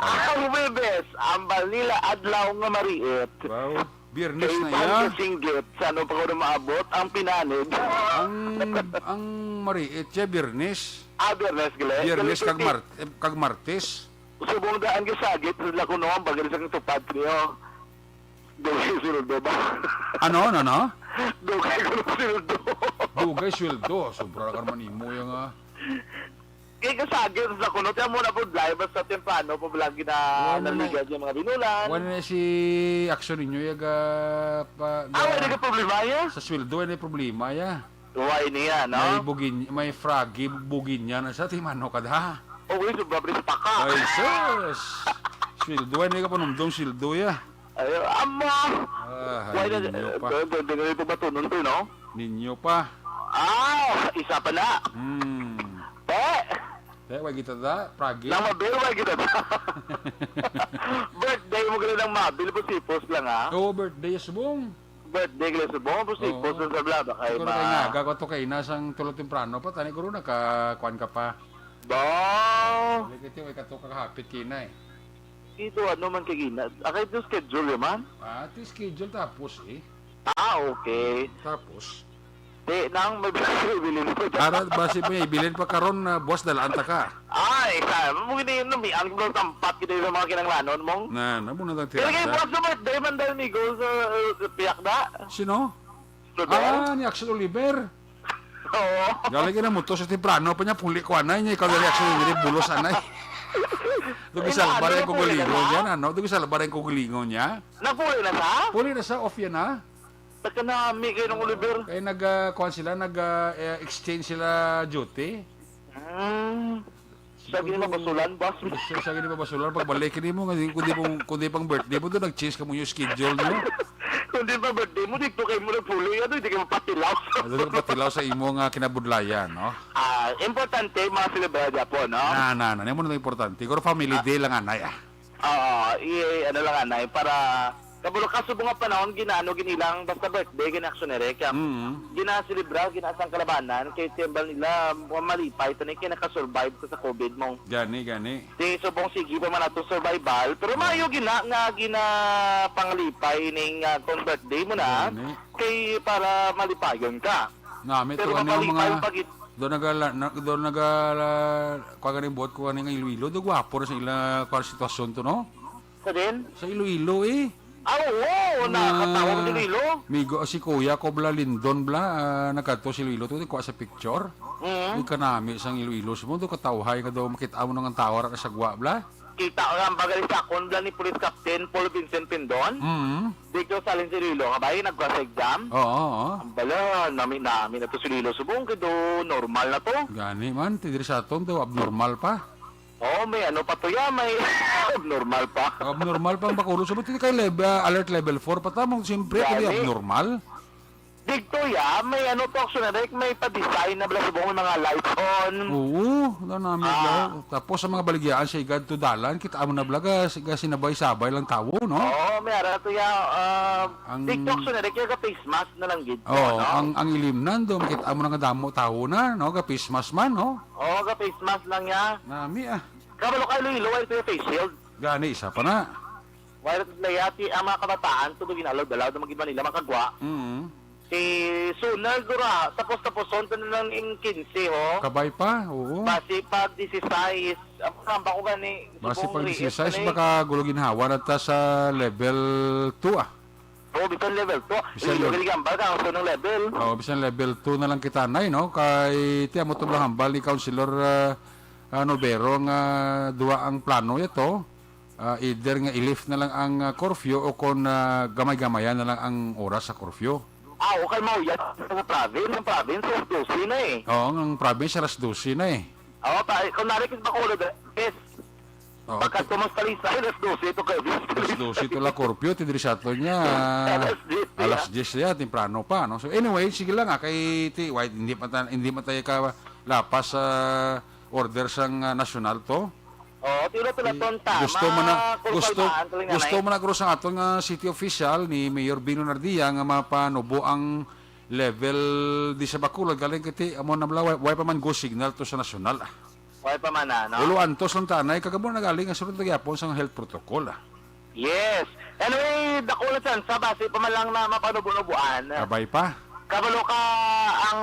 Ang Webes, ang balnila adlaw nga mariit. Wow. Biyernes na, ya. Singgit, sa ano pa ko na maabot ang pinanid? Ang, ang mariit siya, Biyernes. Ah, Biyernes, gali. Biyernes kag Mar-, eh, kag Martes. Subong daan gisagit sa sila kuno ang bagay sa tupad niyo. Dugay sweldo ba? Ano, ano, ano? Dugay ko ng sweldo. Dugay sweldo. Sobra ka naman imo yung, ah. Kaya kasagit sa kuno, tiyan mo na po, live basta temprano po, lagi na Wala na naligan yung mga binulan. Wala na si aksyon ninyo, yaga, pa, Ah, wala ga-, ka problema, ya? Sa sweldo, wala na problema, ya. Why niya, no? May bugin-, may froggy, bugin niya na sa timano ka da. Oh, wait, sobra pa rin sa paka. Ay, sus! Sweldo, wala na ka panumdum, sweldo, ya. Ay, amo! Ah, Why na, ninyo pa. Pwede, pwede nga ito batunon to, no? Ninyo pa. Ah, isa pa na. Hmm. Te! Te, wag kita da, pragi. Nang mabil, wag kita da. Birthday mo gano'n ng mabil, pusipos lang, ah. Oo, birthday, subong. Birthday, gano'n, subong, pusipos, Oo. Sa blaba, kay Siguro ma- kay naga ko to kay nasang tulo temprano pa, tani ko rin nakakuan ka pa. Ba? Balik ito, may kato kakahapit kina eh. Ito, ano man kay gina-, ah, kay ito schedule naman? Ah, ito schedule tapos eh. Ah, okay. Tapos? Di, nang may bilin pa dyan. Ara, basi may bilin pa karon na, boss, dalaan ta ka. Ay, sa, mo gini, namian ko lang tampat kita sa mga kinanglanon mong. Na, na, muna tang Pero kay tirada. Boss, sa birthday man dahil ni Gold sa, uh, piyak na. Sino? Oliver? Ah, ni Axel Oliver. Oo. Galing ka na mo to sa temprano pa niya, puli ko anay niya, ikaw na ni Axel Oliver, bulos anay. Doon Ay, gisalbar naano ang na po yun, kagalingon ano? Niya, ano? Doon gisalbar ang kagalingon niya. Nagpuli na sa? Puli na sa, off yan, ha? Nagkanami kayo ng Oliver. Kaya nag, ah, kuwan sila, nag, ah, eh, exchange sila duty. Hmm. Sa Siguro, gini mabasulan, boss. Sa, sa gini mabasulan, pagbalik, hindi mo, nga, kundi pang, kundi pang birthday mo, doon nag-change ka mo yung schedule, no? Kundi pa birthday mo, dito kayo mo nagpuli, ano, hindi kayo mapatilaw. Ano, hindi ka patilaw sa imo nga kinabudlayan, no? Ah, importante, mga selebrada po, no? Na, na, na, na, mo na importante. Siguro family Ah. day lang, anay, ah. Oo, i-, ano lang, anay, para kabalo ka subong nga panahon, ginaano, ginilang, basta birthday, gina-action, eh, kaya Mm. ginaselebra, ginasang kalabanan, kay timbal nila, mga malipay, tanay, kaya nakasurvive ko sa covid mo. Gani, gani. Di, subong, sige pa man ato survival, pero Ah. maayo gina, nga ginapanglipay ning, ah, kung birthday mo na, Gani. kay para malipayon ka. Nami Pero to, ano yung mapalipay mga, pag it- doon nagala-, na, doon nagala-, kuha ganing buhat ko, ano yung Iloilo, do gwapo na sa ila, kuha sitwasyon to, no? Sa din? Sa Iloilo, eh. Ah, oo, Nga nakakatawa mo sa Iloilo. Migo, si Kuya ko bla, Lindon bla, ah, nagkadto sa Iloilo, to, kuha sa picture. Mm. Ay, kanami sang Iloilo, sa mo, do katawhay nga daw, makita mo nang ang tawa ra sa gwa, bla. Kita ko ang bagal sa akon, bla, ni Police Captain Paul Vincent Pindon. Mm. Dito sa Alinsililo, nga ba, yung nag-cross-exam? Oo, oo. Ang bala, nami-nami na to si Lilo Subong, kay do normal na to. Gani man, ti diri sa aton to, abnormal pa. Oo, may ano pa to ya, may abnormal pa. Abnormal pa ang Bacolod. So, buti kay lev-, ah, alert level four pa ta, mong siyempre, kaya Gani. abnormal. Digto ya, may ano to, actually, like, may pa-design na bala subong, may mga lights on. Oo, na namin Ah. daw. Tapos sa mga baligyaan sa Igad to Dalan, kita mo na bala, ga, ga sinabay-sabay lang tawo, no? Oo, may ara to ya, ah, Ang TikTok, so na rin, kaya face mask na lang gid to, Oo, no? ang, ang ilimnan do, makita mo na nga damo tawo na, no? Ga face mask man, no? Oo, ga face mask lang ya. Nami, ah. Kabalo ka, Iloilo, wala to ya face shield. Gani, isa pa na. Wala to ya, ti, ang mga kabataan, to, ginalaw-dalaw, na magiging Manila, makagwa. Mm. Si Sunar, gura, tapos-tapuson, to na lang yung quince, ho. Kabay pa, oo. Basi pag disisais, ang tamba ko gani, Basi subong pag reels disisais, na ni. Baka gulo ginhawa na ta sa level two, ah. Oo, bisan level two. Bisan Hindi level ko gambal ka, ang sunong level. Oh, bisan level two na lang kita, nay, no? Kay, ti, amo to lang hambal ni Councilor, ah, ah, Nobero nga duha ang plano ito. Ah, either nga i-lift na lang ang, ah, curfew o kon, ah, gamay-gamayan na lang ang oras sa curfew. Ah, okay, mao yan. Sa province, ang province, alas dose na eh. Oo, ang province, alas dose na eh. Oo, pa, kung narinig ba ko, yes. Oo, Pagka ti- tumas talisay, alas dose ito kayo. Alas dose ito la curfew, ti diri sa ato niya, Alas diyes, alas yeah. diyes niya, temprano pa, no? So anyway, sige lang, ah, kay ti, why, hindi man ta-, hindi man tayo ka lapas sa order sang, ah, nasyonal to. Oo, tiro to na Eh, tonta. gusto man na, Ma-, gusto, kulkalmaan to lang gusto nanay. man na, guro, sang aton nga city official ni Mayor Bino Nardia nga mapanubo ang level di sa Bacolod, galing kiti, amo na bala, way, way pa man go signal to sa nasyonal, ah. Way pa man na, no? Ulo antos lang tanay, kagamo na galing ang sunod na gyapon sa health protocol, ah. Yes. Anyway, dako na chance, basi pa man lang na mapanubo-nubuan. Kabay pa. Kabalo ka ang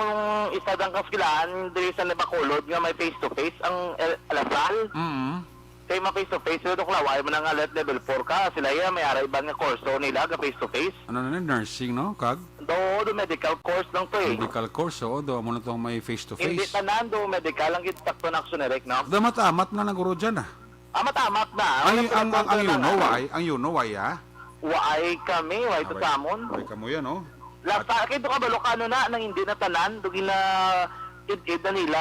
isa dang kaskilaan diri sa Bacolod nga may face-to-face ang El-, Lasal. Mm. Kay ma face-to-face, pero kung laway mo nang alert level four ka, sila yan, may ara iban nga kurso nila, ga face-to-face. Ano na, nursing, no? Kag? Do, do medical course lang to eh. Medical course, oo, do, amo na tong may Hindi face-to-face. tanan do medical ang gitakto na action direct, no? Damat-amat na naguro dyan, ah. Ah, matamat na. Ang, Wala ang, ang, ang pala yuno, na. Waay, ang yuno, waay, ah? Waay kami, waay to Waay, sa amon. Waay kamo yan, oh. Last sa akin, to kabalo ka, ano na, nang hindi na tanan, dugi na id-id na nila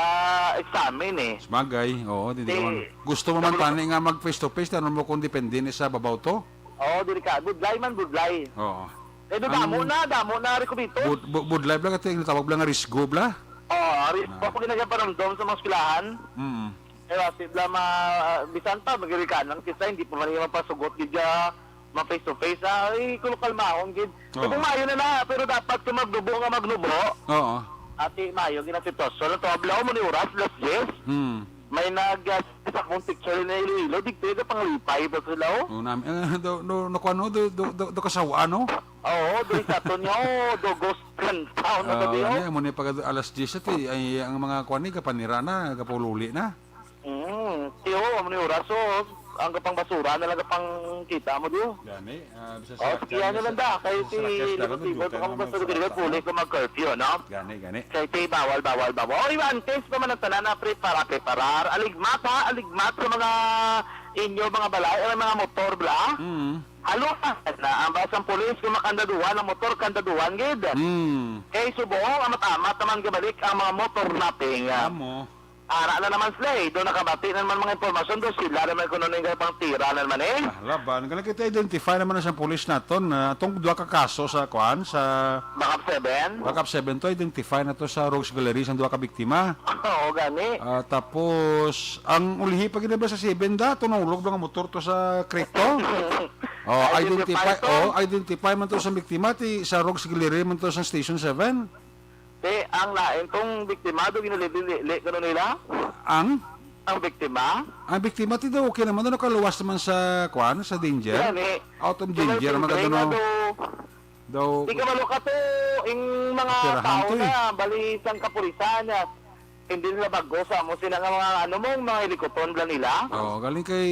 examine eh. Sabagay, oo, hindi Di, naman. Gusto mo man kabalo tani nga mag face to face, ano mo kung depende ni sa babaw to? Oo, diri ka. Budlay man, budlay. Oo. Eh, do damo Ang na, damo na, Rico Vito. Bud-, bu-, budlay bla, kati ang tawag bla nga risgo bla? Oo, ari, Ah. ako ginagaparamdam sa mga eskwelahan. Mm. Eh, wasi bla ma-, ah, bisan pa, magirikan lang kita, hindi pa man yung mapasugot gid ya, ma face to face. Ah, ay, kulo kalmahon gid. Oo. Kung maayo na na, pero dapat kung magnubo nga magnubo. Oo. Ati, maayo gid ang sitwasyon. Ang tuwa bla, mo ni oras, alas diyes. Hmm. May nag, ah, sa akong picture na Iloilo, di pwede panglipay ba sila, oh? Oh, nami, ah, do, do, no, kuwan, no, do, do, do, do kasawa, no? Oo, do sa ato niya, oh, do ghost town na Ah, gabi, ano, oh. Amo ni pag alas diyes, ati, ay, ang mga kuwan ni, kapanira na, kapululi na. Mm, tiyo, amo ni oras, oh. ang gapang basura na lang gapang kita mo, di ba? Gani, ah, bisan Oh, sa sige, ano lang da, kay bisan si sa Libo Tibo, kung gusto dili, puli ko mag-curfew, no? Gani, gani. Kay ti bawal, bawal, bawal. Oy, antes pa man ang tanan na prepara, preparar. Aligmat, ha? Aligmat sa mga inyo, mga balay, ay mga motor, bla? Mm. Haluan na ang basang pulis kung makandaduhan ang motor, kandaduhan gid. Mm. Kay subong, amat-amat naman gabalik ang mga motor nating, ah, Amo. Ara na naman sila eh. Doon nakabati na naman mga impormasyon. Doon sila naman kuno ning pang tira na naman eh. Ah, laban. Kaya kita identify naman na sa pulis naton na atong duha ka kaso sa kuan, sa Backup seven? Backup seven to, identify na to sa Rogues Gallery sa duha ka biktima. Oo, gani. Ah, tapos, ang ulihi pa gid ba sa seven da, to nahulog nga motor to sa creek to? Oh, Identify identify, to? Oh, identify man to sa biktima, ti sa Rogues Gallery man to sa Station seven. Te, ang lain tong biktima do ginalili-lili kuno nila? Ang? Ang biktima? Ang biktima ti daw okay naman, ano, kaluwas naman sa, kwan, sa danger? Gani. Out of Kaya danger, siyempre maganda, no? nga do, Daw, di ka malukat to, ing mga Operahan tao to, eh. na, bali, sang kapulisan na, hindi nila bago sa amo sila nga mga, ano mo, mga helikopter bla nila. Oh, galing kay,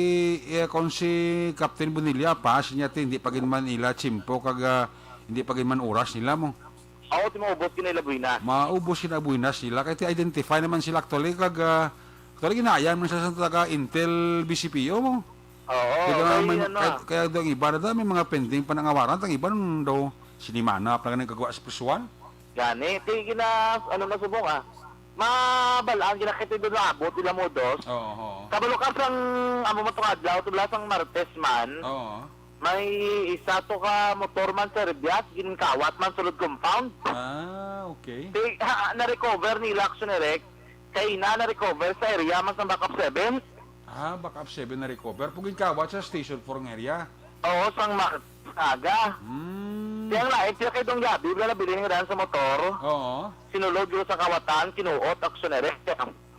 eh, kung si Captain Bonilla pa, siya ti, hindi pa gid man ila tsimpo, kag, ah, hindi pa gid man oras nila mo. Oo, ti maubos gid nila buwinas. Maubos gid ang buwinas nila. Kay ti-identify naman sila actually, kag, ah, actually, ginaayan man sa, sa taga Intel B C P O mo. Oo, Kaya okay, may, ano, kaya, ah. kaya daw ang iba na daw, may mga pending pa nangawaran, ang iba nung daw sinimana pa lang nagkagawa sa prisuhan. Gani, ti gina, ano na subong, ah. Mabalaan, ginakita doon na abot, ila mo dos. Oo, oo. Kabalo ka sang, amo mo tong adlaw, tubla sang Martes man, Oo. may isa to ka motor man sa Rebiat, ginkawat man sulod compound. Ah, okay. Ti, ha, na-recover nila, Action Direct, kay na na-recover sa area man sa Backup seven. Ah, Backup seven na-recover. Pag ginkawat sa Station four nga area. Oo, sang Martes aga. Hmm. Kaya nga, eh, siya kay Dong Yabi, wala nabilin nga daan sa motor. Oo. Sinulod yun sa kawatan, kinuot, Action Direct.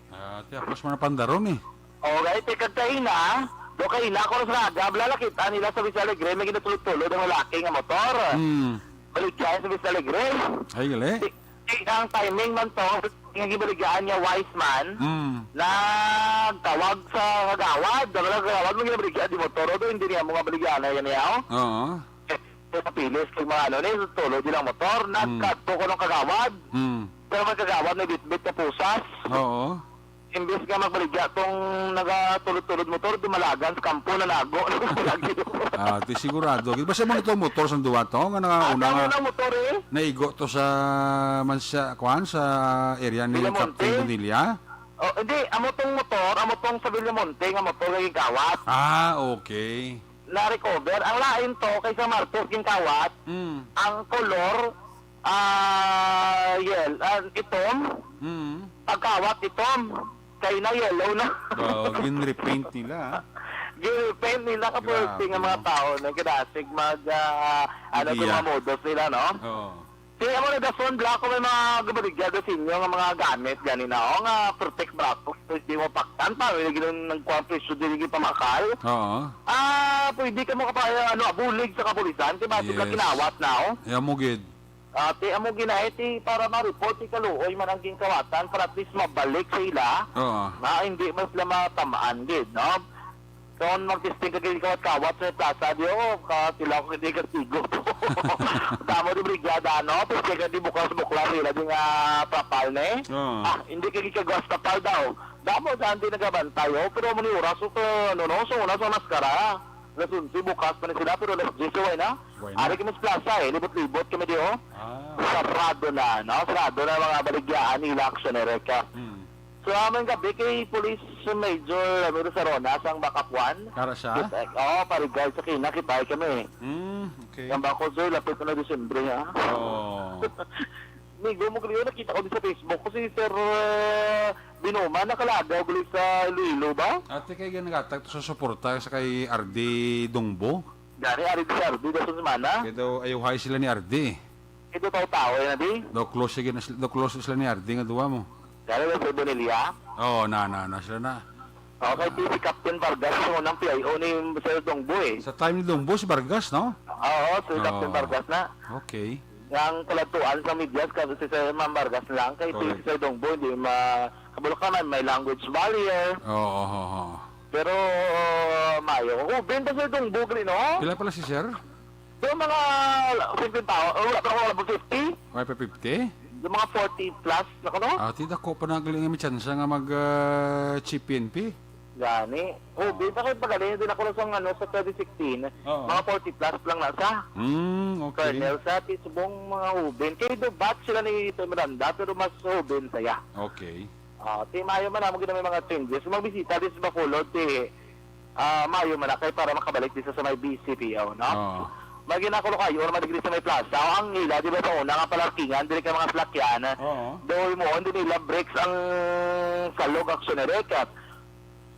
Ah, ti, apos mo na pandaron eh. Oo, guys, eh, kag kaina, do kaina ko sa aga, wala nakita nila sa Vista Alegre, may ginatulod-tulod ang lalaki nga motor. Hmm. Balik siya sa Vista Alegre. Ay, gali. Ti, ti, ang timing man to, nga gibaligyaan niya, wise man, Mm. nagtawag sa kagawad. Ang kagawad mo ginabaligya, di motor, o, hindi niya mo nga baligya na yan, yaw. Oo. Eh, sa pilis, kay mga ano, ni, tulo di lang motor, Mm. nagkadto ko ng kagawad. Mm. Pero may kagawad, may bitbit na pusas. Oo. Imbis nga magbaligya tong nagatulod-tulod motor, dumalagan sa kampo, nanago. Lagi. Ah, ti sigurado. Basta mo nito motor sa duwa to, nga Ah, nangauna nga tama ng motor, eh. naigo to sa, man sa, kuan, sa area ni Villamonte. Captain Bonilla? Oh, hindi, amo tong motor, amo tong sa Villamonte nga motor nga gikawat. Ah, okay. Na-recover. Ang lain to, kay sa Martes ginkawat, Mm. ang kolor, ah, yel-, ah, itom. Mm. Pagkawat itom, kay na yellow na. Oo, gin-repaint nila, ah. Gin-repaint nila ka Grabe, nga mga no? tao, no? Kinasig mag, ah, ano to, Media. mga modos nila, no? Oo. Kaya mo na dason, bla, kung may mga gabaligya do sa inyo nga mga gamit, gani na, o, nga protect bra ko, di mo paktan pa, may gina-, nagkuha ang presyo, di lagi pamakal. Oo. Ah, pwede ka mo kapaya, ano, abulig sa kapulisan, kay basi bla Yes. kinawat na, o. Kaya mo gid. Ah, ti, amo ginahi, ti, para ma-report, ti, kaluoy man ang ginkawatan, para at least mabalik sa ila, Oo. na hindi mas sila matamaan gid, no? Kung mag-testing ka gid kawat-kawat sa plaza, di, oh, ka, sila ko hindi kastigo. Damo di brigada, no? Testing ka di bukas bukla sila di nga trapal, ne? Oo. Ah, hindi ka gid kagawas trapal daw. Damo dyan di nagabantay, oh. Pero mo ni oras, oh, ka, ano, no? So, una sa maskara. Alas onse, bukas pa ni sila, pero alas diyes, way na. Way na. Ari kami sa plaza, eh. Libot-libot kami di, oh. Ah. Sarado na, no? Sarado na mga baligyaan nila, Action Erica. Hmm. So, aming gabi kay Police Major Ramiro Sarona, sang Backup One. Kara siya? Kita, oh, parigay sa kina, kita kami. Hmm, okay. Ang bako, sir, lapit na Disyembre, ha? Oo. Migo mo, Cleo, nakita ko din sa Facebook ko si Sir, uh, Binoma, nakalagaw gali sa Iloilo ba? Ate, kay ganagatag to sa suporta sa kay R D Dongbo. Gani, ari di si R D, dason semana. Kay daw, ayuhay sila ni R D. Ito tao-tao, yan, di? Daw close, sige, na sila- daw close sila ni R D nga duwa mo. Gani, daw si Bonilla? Oo, na, na, na, sila na. Okay, Ah. si Captain Vargas, yung unang P I O ni Sir Dongbo, eh. Sa time ni Dongbo, si Vargas, no? Oo, si Oo. Captain Vargas na. Okay. Ang kalatuan sa media, kasi si Sir Ma'am Vargas lang, kay Correct. si Sir Dongbo, hindi ma-, kabalo ka man, may language barrier. Oo, oo, oo. Pero, maayo. Uben pa sa itong bugli, no? Pila pala si sir? Yung mga fifty thousand, oh, wala pa ako, wala pa fifty. May pa fifty? Yung mga forty plus na ko, no? Ah, ti dako pa na galing may tsansa nga mag, ah, chip P N P. Gani. Oh, Ah. Bita kayo pagaling din ako lang sa, ano, sa twenty sixteen. Oo. Mga forty plus lang na sa Mm, okay. Colonel sa ti subong mga uben. Kay do batch sila ni Tito Miranda, pero mas uben saya. Okay. Ah, ti maayo man amo gid may mga changes. Magbisita din sa Bacolod, ti, ah, maayo man na kay para makabalik din sa, sa may B C P O, no? Oo. May ginakulo kayo, or madigri sa may plaza. Ang ila, di ba, sa una nga palarkingan, dili kay mga salakyan. Oo. Doy mo, hindi nila brakes ang salog action ni Rekat.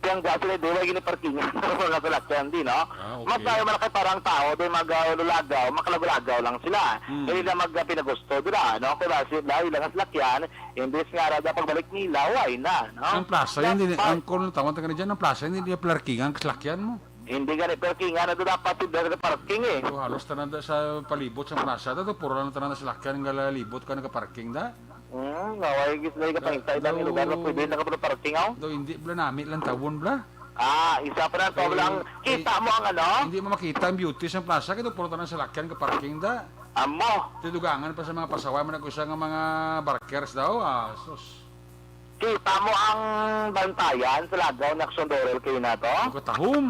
Kaya ang gasolina, di ba, giniparkingan sa mga salakyan, di, no? Ah, okay. Mas maayo man na kay parang tao, di, mag, ah, lulagaw, makalagulagaw lang sila. Hmm. Hindi na mag, ah, pinagusto, di ba, no? Kaya sila, ilang salakyan, imbes nga, rada pagbalik nila, why na, no? Ang plaza, hindi, Dapat ang, kung tawag ka na dyan, ang plaza, hindi niya parkingan, kasalakyan mo. Hindi gani parkingan na dapat ti diri parking, eh. So, halos tanan da sa palibot sa plaza, da, to, puro lang tanan na salakyan nga lalibot ka nagaparking, da? Hmm, naway gis na ikatangtay lang yung lugar na pwede na ka parking, aw? Do, hindi, bla, nami lang tawon, bla. Ah, isa pa na to, Eh, lang. Kita eh, mo ang ano? Hindi mo makita ang beauty sa plaza, kaya to, puro tanan salakyan ka parking, da. Amo. Tidugangan pa sa mga pasaway, man ako isa nga mga barkers daw, ah, sus. Kita mo ang bantayan sa lagaw ni Action Dorel kayo na to? Ang katahom.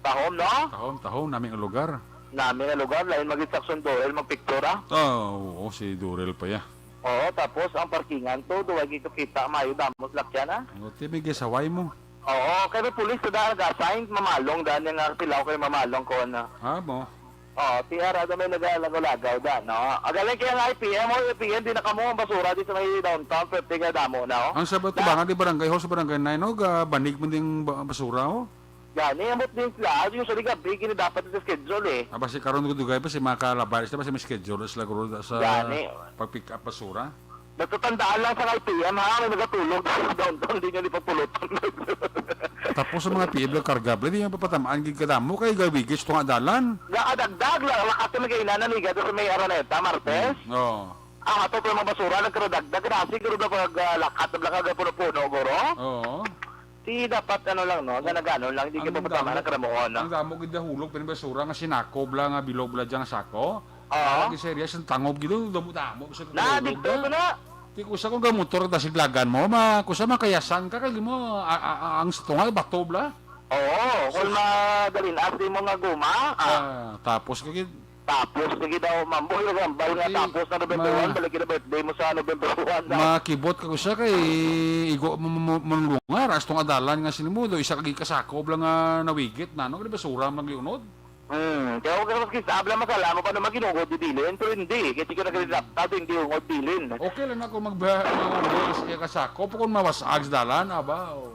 Tahom, no? Tahom, tahom, naming lugar. Nami nga lugar, lain magit sa Action Dorel, magpicture, ah. Ah, oo, si Dorel pa ya. Oo, tapos ang parkingan to, duwag ito kita, mayo damos lakyan, ah. Ang ti, may gisaway mo. Oo, kay may pulis na daan nag-assign, mamalong daan niya nga pilaw kay mamalong ko na. Ah, mo. Oo, ti ara daw may nagalagaw-lagaw da, no? Agaling kaya nga I P M, o I P M, di na kamo ang basura di sa may downtown, pero tiga damo na, oh. Ang sa ba-, Na- tubangan di barangay hall, sa barangay nine, oh, ga-, banig man ding ba-, basura, oh. Gani, ambot din sila. Usually, gabi, gini dapat sa schedule, eh. Ah, basi karon ko dugay pa si mga kalabay, sila basi may schedule sila guro sa Gani. pag-pick up basura. Natatandaan lang sa I P M, ha? May nagatulog sa downtown, di nyo di pagpulutan. Tapos sa mga P M nga karga, bro, di nyo papatamaan gid kadamo kay gawigis to nga dalan. Nakadagdag lang, lakat na may kainan na niga sa may Araneta, Martes. Mm, oo. Ah, ato to mga basura, nagkaradagdag na, siguro na pag, ah, lakat na lang kaga puno-puno, guro. Oo. Di dapat, ano lang, no, gana-gano lang, di ka Ang papatamaan damo, ng karamuon, no? ang damo gid nahulog, pero basura nga sinakob lang, nga bilog lang dyan nga sako. Oo. Parang gid serious ang tangob gid, damo-damo, bisag Na, nahulog dito na. ko na. Ti ko sa kung gamotor ka, siglagan mo, ma-, kusa makayasan ka, kay mo, a-, a-, a-, ang sa tunga, bato bla. Oo, kung Sus. madalin, as di mo nga guma, ah. Ah, tapos ka gid. Tapos, sige daw, mambo, yung hambal nga, Di, tapos na November ma-, one, balik na birthday mo sa November one, daw. Makibot ka ko siya kay igo mo, mo, mo, mo lungar, as tong adalan nga sinimudo, isa ka gikasako bla nga nawigit na, no? Kaya basura ang nagliunod. Hmm, kaya huwag ka mas kisa, abla masala mo pa naman ginungod di bilin, pero hindi, kasi ka nagrilaptado, hindi ungod bilin. Okay lang ako magba-, mag-, kasi kasako, pa kung mawasag sa dalan, aba, oh.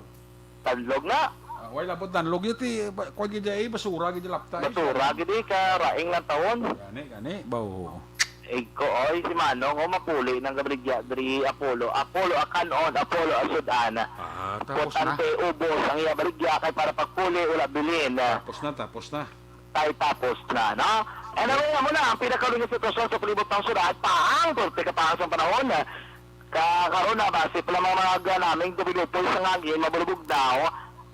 Tanlog na. Ah, wala po tanlog yun, ti, ba-, kwan gid, eh, basura gid, lapta, eh. Basura gid, eh, ka raing lang taon. Gani, gani, ba, oo. Igko, oy, si Manong, oh, mapuli ng gabaligya, diri, Apollo. Apollo, akanon, Apollo, asudan. Ah, tapos na. Importante, ubos ang iya baligya kay para pagpuli, wala bilin. Tapos na, tapos na. Tay tapos na, no? Anyway, amo na ang pinakahuling nga sitwasyon sa palibot ng syudad. Paang, korte ka pa sa panahon. Ka-, karon na, base pa lamang mga ganaming dumilupoy sa ngangin, mabulubog daw.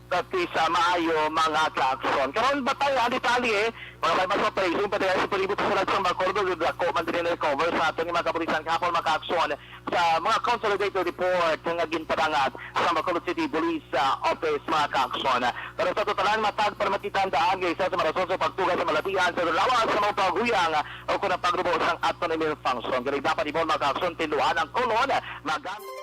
Pati sa maayo, mga klakson. Karon, batay ang detalye, mga kaibahan sa operation, pati sa palibot sa syudad sa Bacolod, dako man din recover sa aton mga kapulisan kahapon, mga klakson. Sa mga consolidated report nga ginpadangat sa Bacolod City Police, ah, Office, mga kaaksyon. Pero sa totalan, matag para makita ang daan nga isa sa mga rason sa pagtuga sa malatian sa lawas sa mga paghuyang o kung ang pagrubo sang aton immune function. Kaya dapat ibon, mga kaaksyon, tinduhan ang kolon, magamit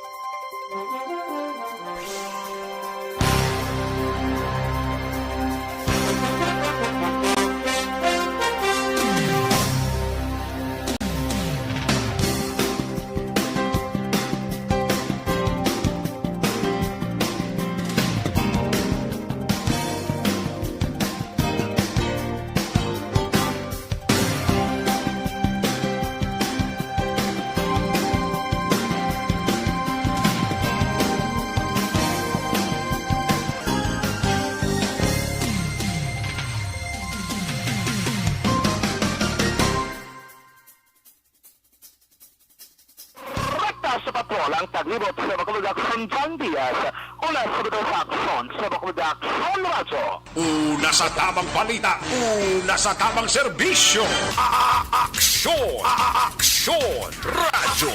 Ibot sa Bacolod Aksyon, John Diaz. Una sa Bacolod Aksyon, sa Bacolod Aksyon Radyo. Una sa tamang balita, una sa tamang serbisyo. A-, a-, aksyon, A-, a-, aksyon, radyo.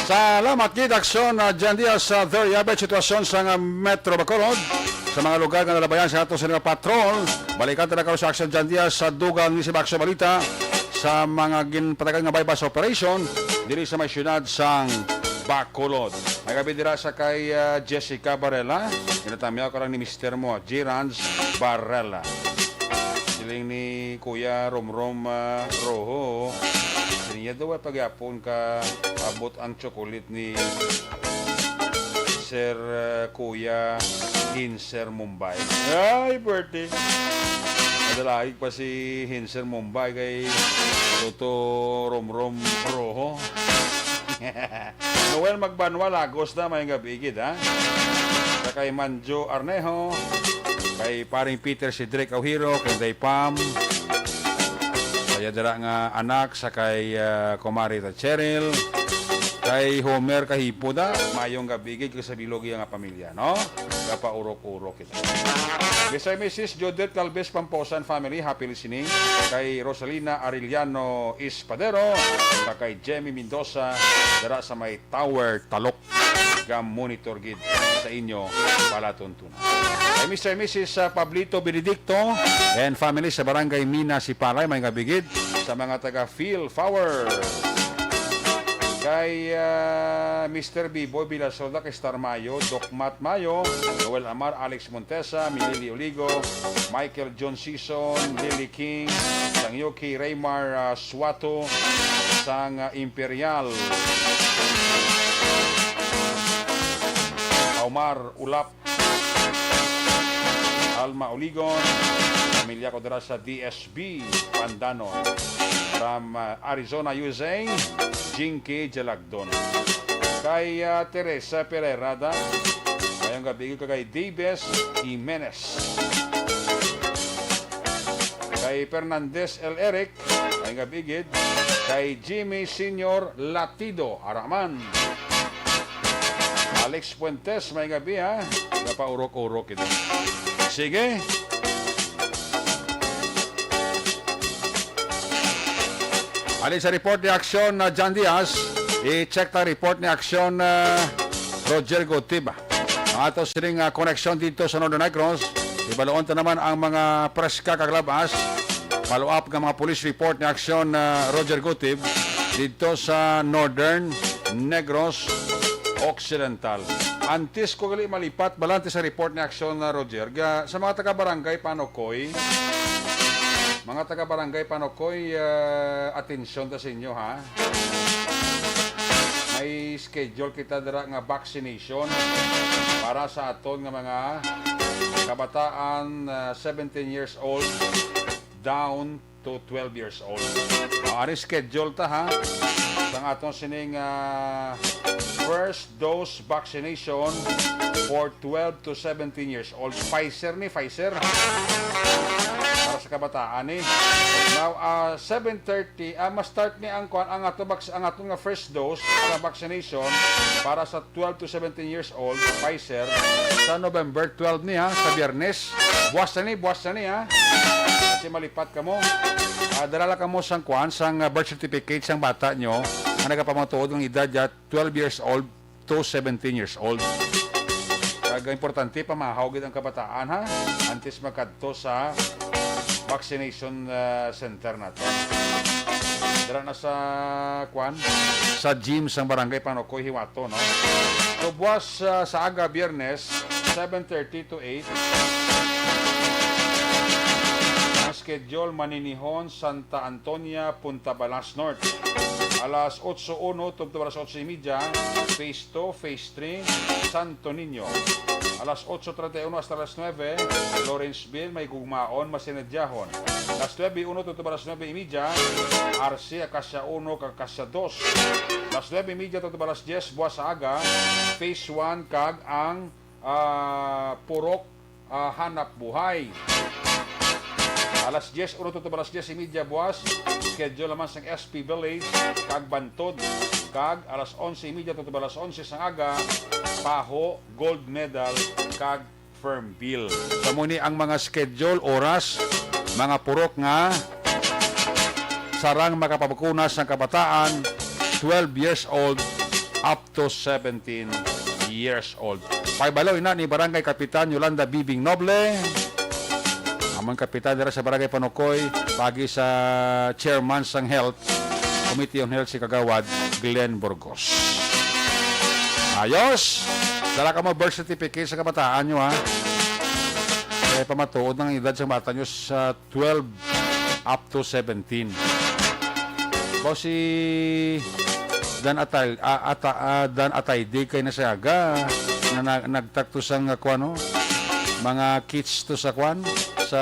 Salamat gid, Aksyon, ah, John Diaz, sa very update sitwasyon sa, ah, Metro Bacolod. Sa mga lugar nga nalabayan sa ato sa mga patrol, balikan ta na karon sa Aksyon John Diaz sa dugang ni sa Aksyon Balita sa mga ginpatagan nga buy-bust operation diri sa may siyudad sang Bacolod. May gabi dira sa kay, ah, Jessica Barela. Ginatamyaw ka lang ni Mister mo, G. Rans Barela. Siling ni Kuya Romrom, ah, Rojo, siling niya daw ay pagyapon ka abot ang chocolate ni Sir, ah, Kuya Hinser Mumbai. Ay, birthday. Madalaig pa si Hinser Mumbai kay Toto Romrom Rojo. Noel Magbanwa, Lagos na, may gabi gid, ha? Sa kay Manjo Arnejo, kay paring Peter Cedric Aujiro, kay Day Pam, kaya dira nga anak sa kay, ah, Kumari ta Cheryl, kay Homer Kahipo da, mayong gabi gid kay sa bilog iya nga pamilya, no? Kapaurok-urok kita. Mister and Missus Judith Calves Pamposan family, happy listening. Kay Rosalina Arellano Espadero, sa kay Jemmy Mendoza, dira sa may Tower Talok. Ga-monitor gid sa inyo palatuntunan. Kay Mister and Missus, ah, Pablito Benedicto and family sa Barangay Mina, Sipalay, may gabi gid sa mga taga Phil Power. Kay, ah, Mister Biboy Villasolda, kay Star Mayo, Doc Matt Mayo, Noel Amar, Alex Montesa, Milili Oligo, Michael John Sison, Lily King, sang Yuki Raymar, ah, Suato, sang, ah, Imperial. Omar Ulap, Alma Oligon, pamilya ko dira sa D S B, Pandanon. From, ah, Arizona, U S A, Jinky Jalagdon. Kay, ah, Teresa Pereira da, mayong gabi ka kay Davis Jimenez. Kay Fernandez L. Eric, mayong gabi gid. Kay Jimmy Senior Latido, Araman. Alex Fuentes, may gabi, ha? Napaurok-urok ito. Sige. Alin sa report ni Aksyon na John Diaz, i-check ta report ni Aksyon na Roger Gutib. Ang ato sining, ah, koneksyon dito sa Northern Negros. Ibaloon ta naman ang mga preska kag labas. Follow up nga mga police report ni Aksyon, ah, Roger Gutib dito sa Northern Negros Occidental. Antes ko gali malipat, balante sa report ni Aksyon na Roger, ga, sa mga taga-barangay Panokoy, mga taga-barangay Panokoy, ah, atensyon ta sa inyo, ha. May schedule kita dira nga vaccination para sa aton nga mga kabataan, ah, seventeen years old down to twelve years old. Ah, ari schedule ta, ha. Sang aton sining, ah, first dose vaccination for twelve to seventeen years old. Pfizer ni, Pfizer. Para sa kabataan ni. Now, ah, seven thirty, ah, ma-start ni ang kwan, ang ato vac-, ang aton nga first dose sa vaccination para sa twelve to seventeen years old, Pfizer, sa November twelve ni, ha, sa Biyernes. Buwas na ni, buwas na ni, ha. Kasi malipat kamo. Ah, dala lang kamo sang kwan, sang, ah, birth certificate sang bata nyo, ang nagapamatuod ng edad ya twelve years old to seventeen years old. Kag importante, pamahaw gid ang kabataan, ha, antes magkadto sa vaccination, ah, center nato. Dira na sa, kwan, sa gym sang Barangay Panokoy Hiwato, no? So, buwas, ah, sa aga, Biyernes, seven thirty to eight. Ang schedule, Maninihon, Santa Antonia, Punta Balas North. Alas otso uno tubtob alas otso y media, phase two, phase three, Santo Niño. Alas otso treinta y uno hasta alas nuebe, Lawrenceville, may gugmaon, masinedyahon. Alas nuebe uno tubtob alas nuebe y media, Arce, Acacia uno, kag Acacia dos. Alas nuebe y media tubtob alas dyes, buwas sa aga, phase one, kag ang, ah, Purok, ah, Hanap Buhay. Alas diyes uno tutob alas diyes y media buas, schedule naman sang S P Village kag Bantod. Kag alas onse y media tutob alas onse sang aga, Paho, Gold Medal, kag Fernville. So, amo ni ang mga schedule, oras, mga purok nga sarang makapabakuna sang kabataan, twelve years old up to seventeen years old. Pahibalo ina ni Barangay Kapitan Yolanda Bibing Noble, among kapitan dira sa Barangay Panukoy, pagi sa chairman sang Health, Committee on Health, si Kagawad Glenn Burgos. Ayos! Dala ka mo birth certificate sa kabataan nyo, ha? Eh, pamatuod ang edad sa bata nyo sa twelve up to seventeen. Ba si Dan Atay, ah, ata, ah, Dan Atay, di kay nasaga na, na nagtakto sang, ah, kuwan, no? Mga kits to sa kuwan, sa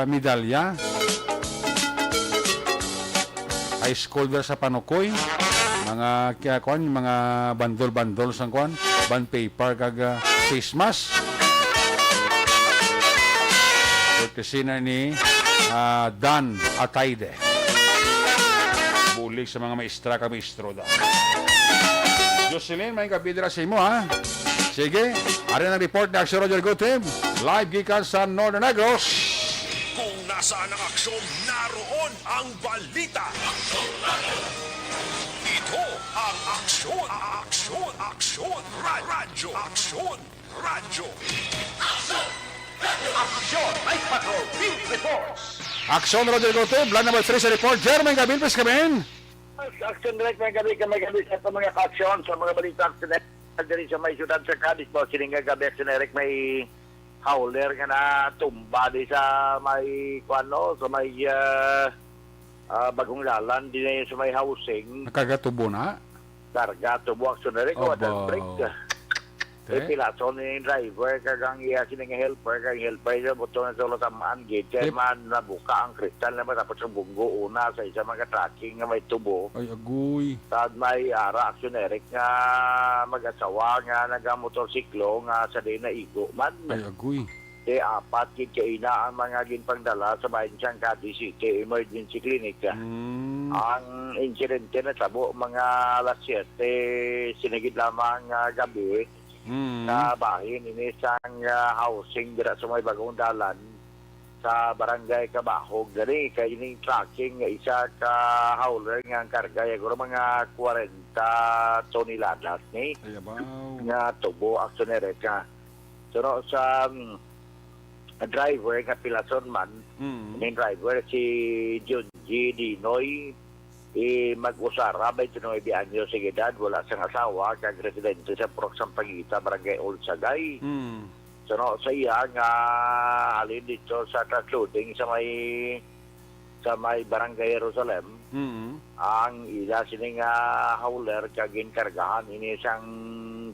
medalya. High school dira sa Panukoy. Mga, kaya, kuwan, mga bandol-bandol sang, kuwan, bond paper kag, ah, face mask. Courtesy na ni, ah, Dan Atayde. Bulig sa mga maestra kag maestro da. Jocelyn, may gabi dira sa imo, ha? Sige, ari ang report ni Action Roger Gutib, live gikan sa Northern Negros. Kung nasaan ang aksyon, naroon ang balita. Ito ang Aksyon, Aksyon, Aksyon, Ra- Radyo, Aksyon, Radyo. Aksyon, Night Patrol, Field Reports. Aksyon, Roger Gutib, line number three sa report. Jermaine Gabil, please come in. Aksyon Direk, may gabi ka, may gabi sa ato mga kaaksyon, sa mga balita, Aksyon Direk, diri sa may siyudad sa Cadiz po, sining nga gabi, Aksyon Direk, may howler nga natumba di sa may, kuwan, no, sa may, ah, ah, bagong dalan, di na yun sa may housing. Nakarga tubo na? Karga tubo, Aksyon Direk, water break. Aba. Te? May pilason ni driver kag ang iya sini nga helper, kag ang helper siya buto na sa ulo tamaan gid. Kay Tip. Man nabuka ang kristal na matapos ang bunggo una sa isa mga trucking nga may tubo. Ay, agoy. Kag may ara, Aksyon Direk, nga mag-asawa nga nagamotorsiklo nga sa di naigo man. Ay, agoy. Kay apat gid kaina ang mga ginpangdala sa bahin sang Cadiz City Emergency Clinic. Mm. Ang insidente natabo mga alas siyete, sinigit lamang nga gabi, Mm. Sa bahin ini sang, ah, housing dira sa may bagong dalan sa Barangay Cabahog. Gani kay ining trucking nga isa ka howler nga ang karga ya guro mga kwarenta toneladas ni Ay, abaw. Nga tubo, Aksyon Direk. So, no, sa, mm, driver nga pilason man, Mm. Main driver si Junji Dinoy, eh, mag-usara, twenty-nine anyos ang edad, wala sang asawa, kag residente sa Purok Sampaguita, Barangay Olsagay. Mm. So, no, sa iya nga halin dito sa transloading sa may, sa may Barangay Jerusalem, Mm. ang ila sini nga howler kag ginkargahan ini sang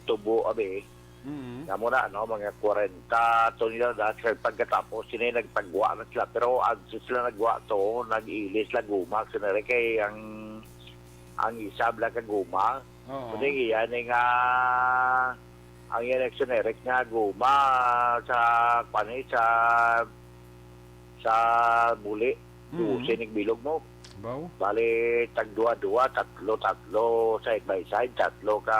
tubo, abi. Mm. Nga mo na, no, mga kwarenta toneladas, kag pagkatapos sini nagpagwa na sila, pero agso sila nagwa to, nag-ilis la guma, Aksyon Direk, kay ang, ang isa bala ka guma, Oo. Kundi iya ni nga, ang iya ni Aksyon Direk nga guma sa, kuwan ni, sa, sa buli, Mm. Dose ni bilog mo. Baw? Bali, tagduwa-duwa, tatlo-tatlo, side by side, tatlo ka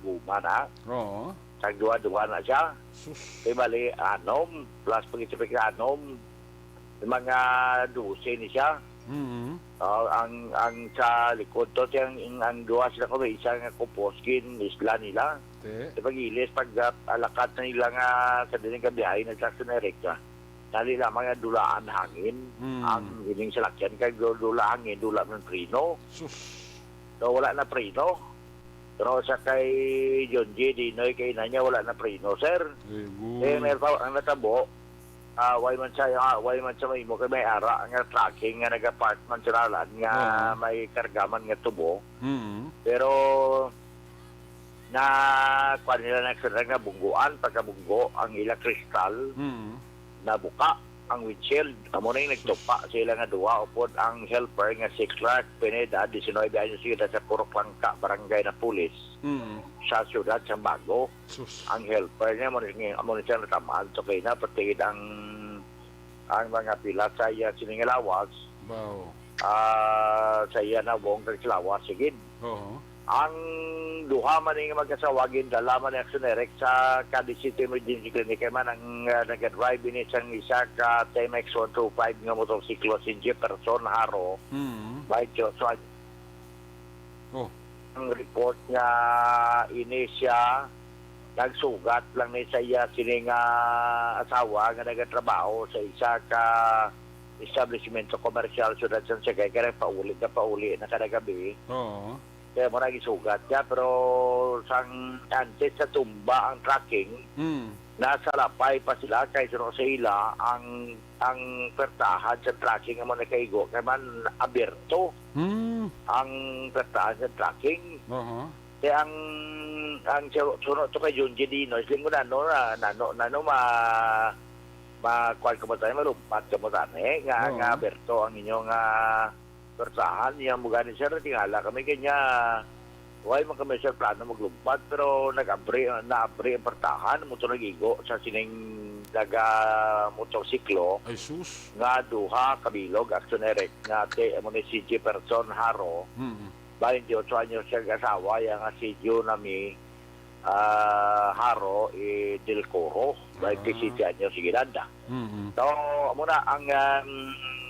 guma na. Oo. Tagduwa-duwa na siya. Sus. Di bali, anom, plus pag-isipik na anom. Mga dose ni siya. Mm. Oh, ang, ang sa likod to, siya, ang, ang duwa sila ko, may isa nga kupos, gin-isla nila. Te. Sa pag-ilis, pag, ah, alakat na nila nga sa dining kabiyahe, nagsaksi na Eric, ah. Dali lamang nga dulaan hangin. Mm. Ang ining salakyan kay du-, dula hangin, dula man preno. Sus. So, wala na preno. Pero sa kay John J. Dinoy, kay na niya, wala na preno, sir. Very good. Eh, meron pa, ang natabo, ah, way man sa, ah, way man sa mahimo kay may ara nga trucking nga nag-park man sa dalan nga Oo. may karga man nga tubo. Mm. Pero na, kuwan nila na, sir, nga bungguan, pagkabunggo, ang ila kristal, Mm. nabuka ang windshield. Amo na yung nagtupa sa ila nga duwa, upod ang helper nga si Clark Pineda, diecinuebe anyos, sa Purok Langka, Barangay Napoles, Mm. sa siyudad sa Bago. Sus. Ang helper niya, amo na, amo na siya natamaan. So, kay na, pati ang ang mga pila sa iya sining lawas, Wow. ah, sa iya na buong kag lawas, sige. Oo. Ang duha man nga mag-asawa, gindala man ni Action Eric sa Cadiz City Emergency Clinic. Kay man ang, ah, nag-drive ini sang isa ka T M X one two five nga motorsiklo, si Jefferson Haro, Mm. twenty-eight anyos. Oh. Ang report nga ini siya nagsugat lang ni sa iya sini nga asawa nga nagatrabaho sa isa ka establishmento komersyal sa Siyudad sang Sagay, kaya pauli na pauli na kada gabi. Oo. Kaya mo nagisugat siya, pero sang antes sa tumba ang tracking, Mm. nasa lapay pa sila kay suno sa ila ang ang pertahan sa tracking amo nakaigo kay man aberto Mm. ang pertahan sa tracking. Aha. Kaya ang ang suno, suno to kay Junji Dino, siling ko na no, na, nano, nano ma ma kuan ko mo tani, malumpat ka mo tani, nga, Oo. nga aberto ang inyong ah, pertahan niya mo gani sir, tingala kami kanya. Why man kami sir plano maglumpat pero nag-abri, naabri ang pertahan mo to nagigo sa sining naga motorsiklo Ay sus. nga duha kabilog, Action Eric, nga ti amo ni si Jefferson Haro, Mm. twenty-eight anyos siya asawa, iya nga si Junami ah, Haro, eh, Del Coro, twenty-six anyos si Gilanda. Mm. So, amo na ang um,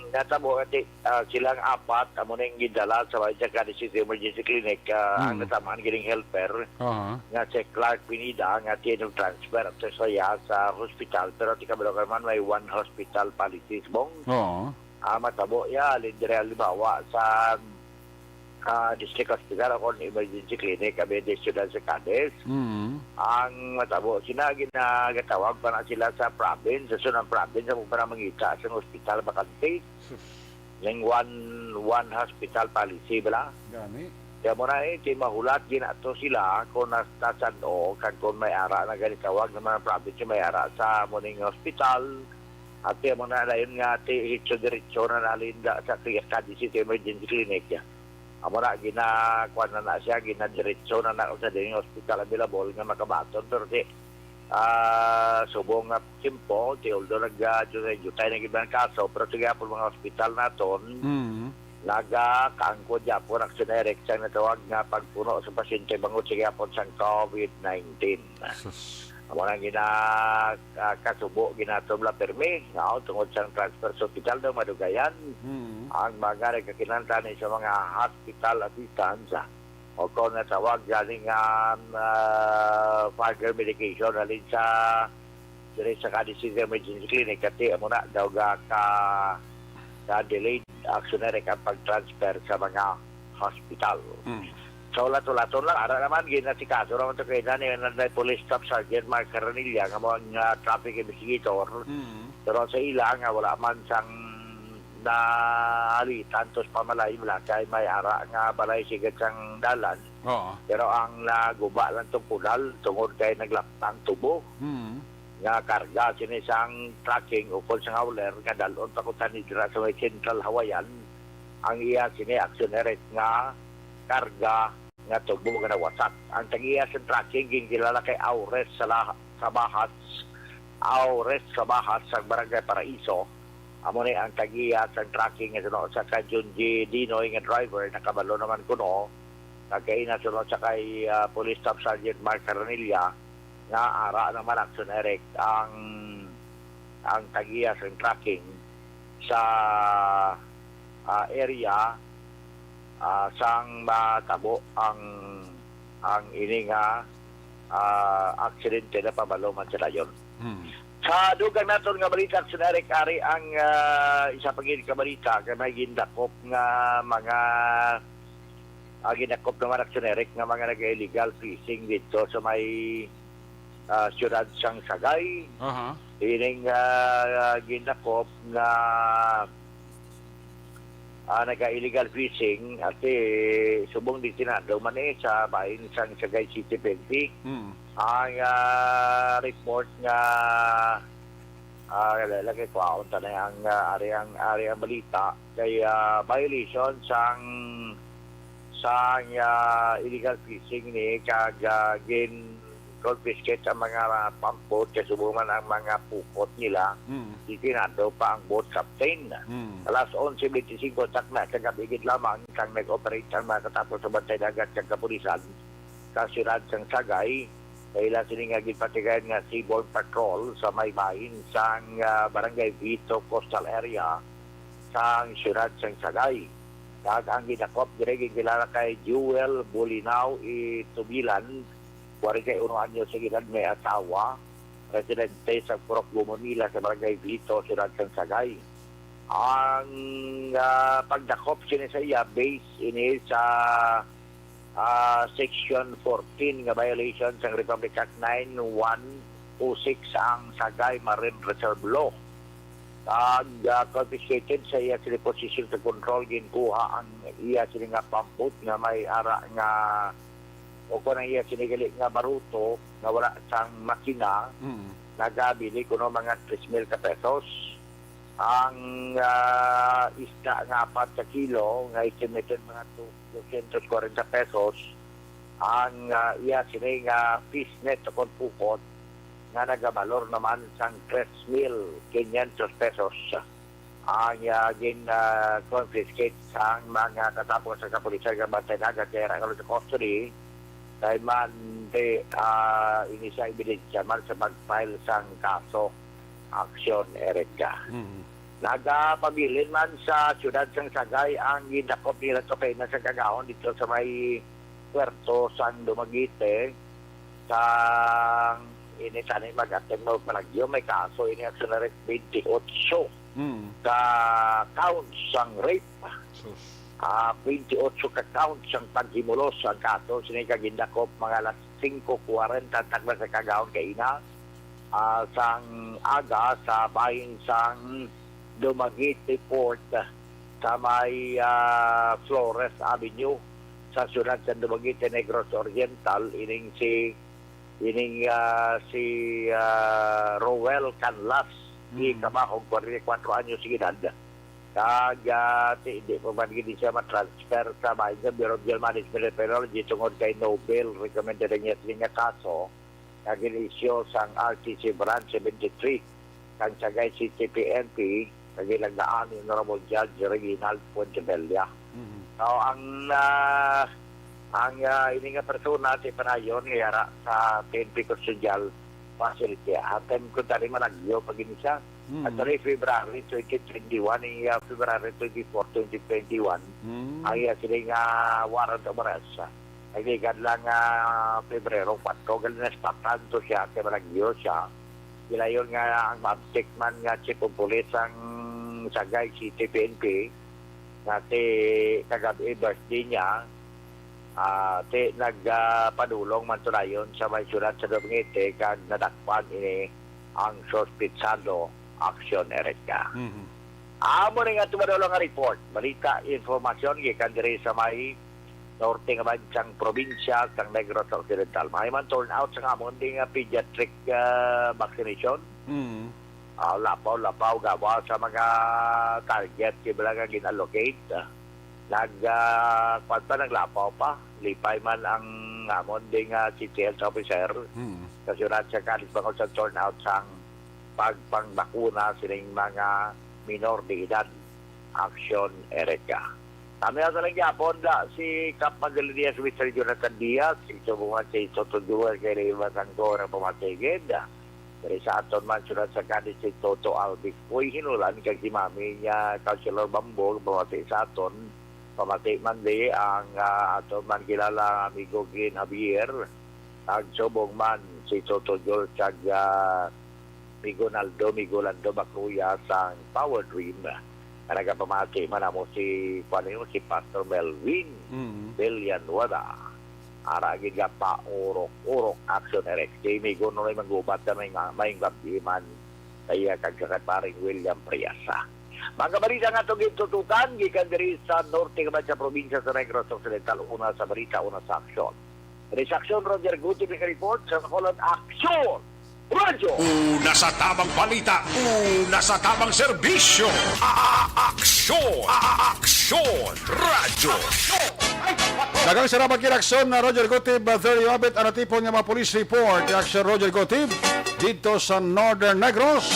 natabo ati, ah, silang apat amo na yung gidala sa Bayan Cadiz City Emergency Clinic, ah, ang Mm. natamaan gining helper Aha. nga si Clark Pineda nga tinong transfer at sa iya sa hospital, pero ti kabalo ka man may one hospital policy bong Oo. ah, matabo ya alin dire halimbawa sa ah, District Hospital o kon Emergency Clinic abi di siyudad sa Cadiz. Mm. Ang matabo sina ginagatawag pa na sila sa province, sa sunang province ang para mangita sa hospital bakante. Sus. Yung one one hospital policy bala. Gani. Kaya mo na eh, kay mahulat ginato sila kung natasan o kag kung may ara na gani tawag ng mga province may ara sa muning hospital. At kaya mo na dayon nga ti hitso diretso na nalinda sa Cadiz City Emergency Clinic. Amo na ginakuan na na siya, ginadiretso na na sa dining hospital available nga makabaton, pero ti ah, subong nga simpo, ti although nag ah, jutay, jutay na gid ang kaso, pero sige po mga hospital naton, Mm. nagakaangkod gyapon ang generic sa natawag nga pagpuno sa pasyente bangod sa gyapon sang COVID nineteen. Sus. Amo nang gina ah, kasubo ginatom la pirmi, no? Tungod sang transfer sa ospital daw madugayan Mm. ang mga nagkakinahanglan sa mga hospital assistance, ah, o kung natawag gani nga ah, further medication halin sa diri sa Cadiz City Emergency Clinic, kati amo na daw ga ka, ka delayed action na rin ang pag-transfer sa mga hospital. Mm. So, lato-lato lang, ara naman, ginasikaso naman to kay na ni na Police Staff Sergeant Mark Caranilla nga mo ang ah, traffic investigator. Mm. Pero sa ila nga wala man sang naalitan to sa pamalay, wala kay may ara nga balay sigad sang dalan. Oo. Pero ang naguba lang tong kunal tungod kay naglapta ang tubo Mm. nga karga sini sang trucking ukol sang hauler nga dalon pa ko tani dira sa may Central Hawaiian. Ang iya sini action erect nga karga nga tubo nga nawasak. Ang tagiya sa trucking ginkilala kay Aures sa, sa Bahas, Aures sa Bahas sa Barangay Paraiso. Amo ni ang tagiya sa trucking nga suno sa ka Junji Dinoy nga driver, nakabalo naman kuno. Kagkaina suno sa kay ah, Police Staff Sergeant Mark Caranilla nga ara naman action erect ang ang tagiya sa trucking sa ah, area ah, sang matabo ang ang ini nga ah, aksidente na pabalo man sa dayon. Mm. Sa dugang naton nga balita, Action Eric, ari ang ah, isa pa gid ka balita kay may gindakop nga mga ah, gindakop naman, Action Eric, nga mga nag-illegal fishing dito sa may ah, siyudad sang Sagay. Aha. Ining ah, gindakop nga ah, naga-illegal fishing at eh, subong di tinado man eh sa bahin sang Sagay City P N P. Mm. Ang ah, report nga ah, lalagay ko aon tanay ang ah, ari ang ari ang balita kay ah, violation sang sang ah, illegal fishing ni kag ah, gin confiscate ang mga pump boat, kay subong man ang mga pukot nila, Mm. itinado pa ang boat captain. Mm. Alas onse bente singko takna kagabi gid lamang sang nag-operate ang mga katapos sa bantay dagat kag kapulisan sa siyudad sang Sagay, sa ila sini nga ginpatigayan nga seaborne patrol sa may bahin sang, ah, Barangay Vito Coastal Area sang siyudad sang Sagay. Kag ang gidakop diri ginkilala kay Jewel Bolinao Itubilan, kwarenta y uno anyos ang edad, may asawa, residente sa Purok Gumonila sa Barangay Vito, siyudad sang Sagay. Ang, ah, pagdakop sini sa iya, base ini sa, ah, Section fourteen nga violation sang Republic Act nine one oh six, ang Sagay Marine Reserve Law. Kag, ah, confiscated sa iya sini position sa control, ginkuha ang iya sini nga pump boat nga may ara nga, o kon ang iya sini gali nga baruto nga wala sang makina, Mm. nagabili kuno mga tres mil ka pesos. Ang, ah, isda nga apat ka kilo nga estimated mga tu-, dosyentos kwarenta pesos, ang, ah, iya sini nga fishnet o kon pukot nga nagabalor naman sang tres mil kinyentos pesos ang, ah, gin, ah, confiscate sang mga katapos sa kapulisan nga bantay dagat kay ara karon sa custody kay man di, ah, ini siya ebidensya man sa pag-file sang kaso. Action, Erica. Mm. Nagapabilin man sa siyudad sang Sagay ang gindakop nila sa kaina sa kagahon dito sa may puerto sang Dumaguete. Sang ini tani mag-ateng mo palagyo, may kaso ini ang sinarit twenty-eight Mm. ka counts sang rape. Sus. Ah, twenty-eight ka counts sang paghimulos ang kaso. Sini ka gindakop mga alas singko kwarenta takna sa kagahon kaina, ah, sang aga sa bahin sang Dumaguete Port sa may, ah, Flores Avenue sa siyudad sa Dumaguete, Negros Oriental. Ining si, ining, ah, si, ah, Roel Canlas, Mm. Ikabahog, kwarenta y kuwatro anyos ang edad. Kag, ah, ti-, di pa man gid siya ma-transfer sa bahin sa Bureau of Jail Management and Penology tungod kay no bail recommended ang iya sini nga kaso nga gin-issue sang R T C Branch seventy-three kang Sagay City P N P, nga ginagdaan ni Honorable Judge Reginald Fuentebella. Mhm. So, ang, ah, ang, ah, ini nga persona ti panayon nga yara sa P N P Custodial Facility. Ang time ko tani malagyo pa gid siya. Mhm. Actually, February twenty twenty-one, iya February twenty-four, twenty twenty-one, Mhm. ang iya sini nga warrant of arrest. Nagligad lang nga Pebrero kuwatro, gali na-stop-an to siya, kay malagyo siya. Gilayon nga ang maabtik man nga chief of police ang Sagay City P N P, nga ti kagab-i birthday niya, ah, ti nag, ah, padulong man to dayon sa may siyudad sa Dumaguete, kag nadakpan ini ang suspitsado. Action, Erica. Mhm. Amo ni nga tumadulong nga report, balita, informasyon gikan diri sa may norte nga bahin sang probinsya sang Negros Occidental. May man turnout sa amon di nga pediatric, ah, vaccination. Mm. Ah, lapaw-lapaw gawa sa mga target sila nga gin-allocate. Nag, ah, kwan pa, naglapaw pa. Lipay man ang amon di nga city health officer Mm. sa siyudad sa Cadiz bangod sa turnout sang pagpangbakuna sining mga minor de edad. Action, Erica. Kami sa lang gyapon da si Kap Madalin Diaz, Mister Jonathan Diaz, si Subungan si Soto Jewel kay Lima Sangko na pamatigid. Diri sa aton man, siyudad sa Cadiz, si Toto Alvis Puy Hinulan kag si Mami niya, Councilor Bambol, pamati sa aton. Pamati man di ang, ah, aton man kilala amigo Gin Javier. Kag subong man si Toto Jewel kag, ah, Migo Naldo, Migo Lando Bakuya sang Power Dream. Nga nagapamati man namo si, kuwan yun, si Pastor Melvin Mm. Villanueva. Ara gid nga paurok-urok, Action, Eric. Si Migo Nonoy Manggubat na may nga, may gabi man sa iya kag sa kay paring William Priasa. Mga balita nga itong gitutukan, gikan diri sa norte nga sa probinsya sa Negros Occidental, una sa balita, una sa aksyon. Diri sa aksyon, Roger Guti, may report sa Bacolod Aksyon Radyo. Una sa tabang balita, una sa tabang serbisyo. A-, a-, aksyon, a-, a-, aksyon, radyo. Aksyon! Ay, aksyon! Agang sarap ang kinakson na Roger Gutib, uh, thirty Abit ang natipon nga mga police report. Kay Action Roger Gutib, dito sa Northern Negros.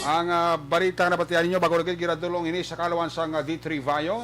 Ang uh, balita nga nabatian ninyo, bago na gid ginadulong ini sa kalawan sang uh, D three Vayo.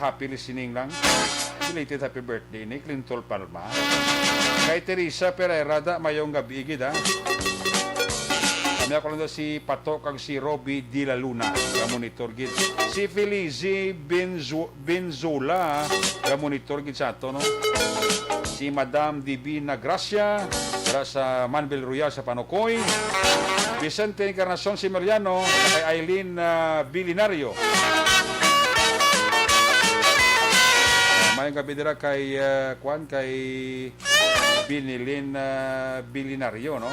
Happy listening lang. Belated happy birthday ni Clinton Palma. Kay Teresa Pereira, da, mayong gabi gid, ha. Kami ako lang daw si Pato kag si Robbie de la Luna. Ga-monitor gid. Si Felizy Benzu-, Benzola, ga-monitor gid sa ato, no? Si Madam Divina Gracia, dira sa Manville Royal sa Panukoy. Vicente Encarnacion Similiano, kay Eileen, ah, Bilinario. Mayong gabi dira kay, ah, kuan, kay Binilin, ah, Bilinario, no?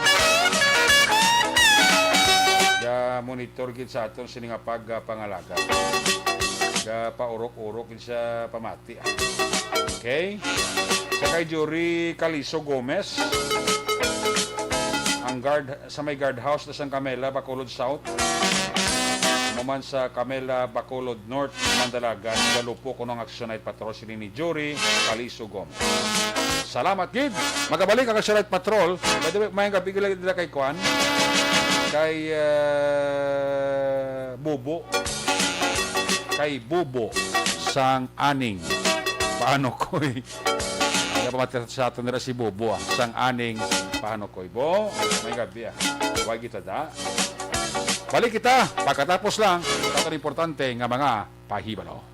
Ga-monitor gid sa aton sini nga pag, ah, pangalaga. Ga-paurok-urok gid sa pamati, ah. Okay? Sa kay Jory Caliso Gomez, ang guard sa may guardhouse na sang Camela, Bacolod South. Maman sa Camela, Bacolod North, Mandalagan, galupo kuno ang Action Night Patrol sini ni Jory Caliso Gomez. Salamat gid. Magabalik ang Action Night Patrol. By the way, mayong gabi gid dira kay kuan. Kay, ah, Bubo. Kay Bubo sang Aning. Paano, Koy? Ang pamati sa aton nila si Bubo, ah. Sang Aning, paano, Koy? Bo, mayong gabi, ah. Way kita da. Balik kita pagkatapos lang sa aton importante nga mga pahibalo.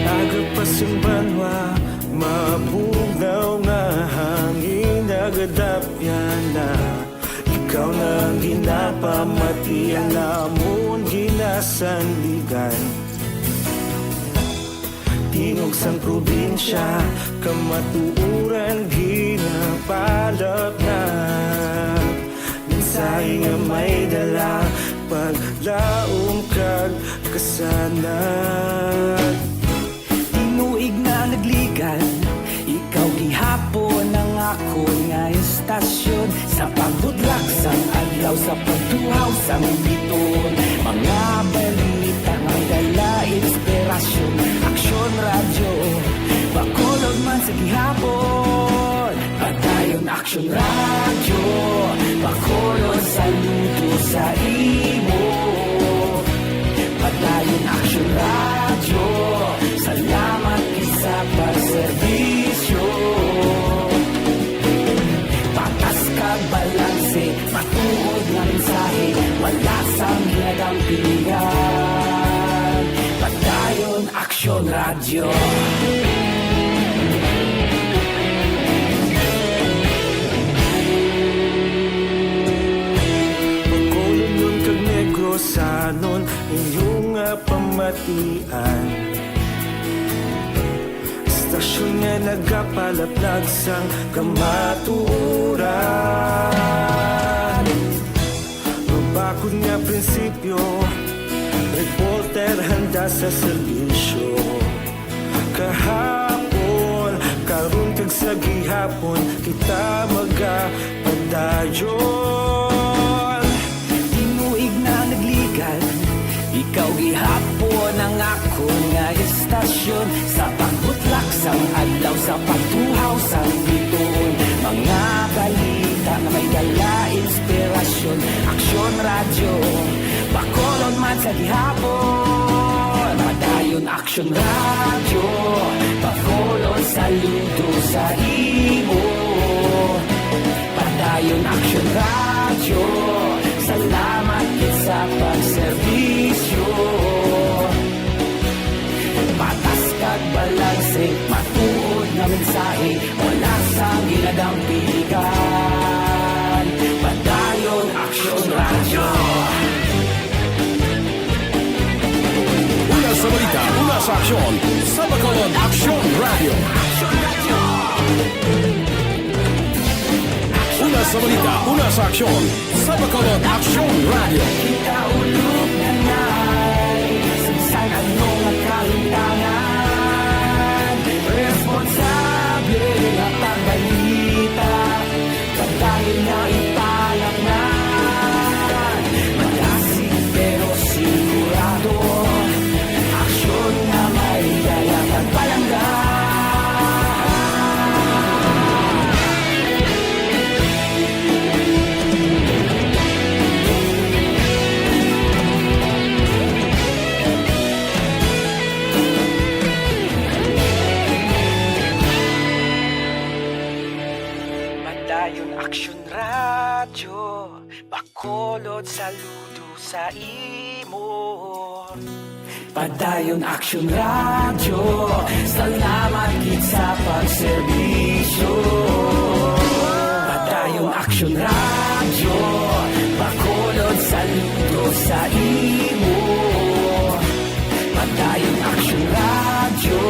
Aga pa sing banwa, mabugnaw nga hangin, nagadapyan na. Ikaw na ang ginapamati, ang amon ginasandigan. Tingog sang probinsya, kamatuoran ginapalapnag. Mensahe nga may dala, paglaom kag kasanag. Tinuig na nagligan, ikaw gihapon ang akon nga istasyon. Sa pagbudlak sang adlaw, sa pagtuhaw sang biton, mga balita nga dala inspirasyon. Aksyon Radyo, Bacolod man sa gihapon. Padayon Aksyon Radyo, Bacolod, saludo sa imo. Padayon Aksyon Radyo, salamat gid sa pagserbisyo. Patas kag balanse, matuod nga mensahe, wala sang ginadampingan. Padayon Aksyon Radyo. Bacolodnon kag Negrosanon, inyo nga pamatian. Istasyon nga nagapalaplag sang kamatuoran. Mabakod nga prinsipyo, reporter handa sa serbisyo. Kahapon, karon kag sa gihapon, kita magapadayon. Tinuig na nagligan, ikaw gihapon ang akon nga istasyon. Sa pagbutlak sang adlaw, sa pagtuhaw sang bituon, mga balita nga may dala inspirasyon. Aksyon Radyo, Bacolod man sa gihapon. Padayon Aksyon Radyo, Bacolod, saludo sa imo. Padayon Aksyon Radyo, salamat gid sa pagserbisyo. Patas kag balanse, matuod nga mensahe, wala sang ginadampigan. Padayon Aksyon Radyo. Una sa balita, una sa aksyon, sa Bacolod Aksyon Radyo. Una sa balita, una sa aksyon, sa Bacolod Aksyon Radyo. Kita ulog na na'y sa ano nga kahimtangan, responsable nga pagbalita, pagdahil nga ipalaknan, malasig pero Aksyon Radyo, Bacolod, saludo sa imo. Padayon Aksyon Radyo, salamat gid sa pagserbisyo. Padayon Aksyon Radyo, Bacolod, saludo sa imo. Padayon Aksyon Radyo,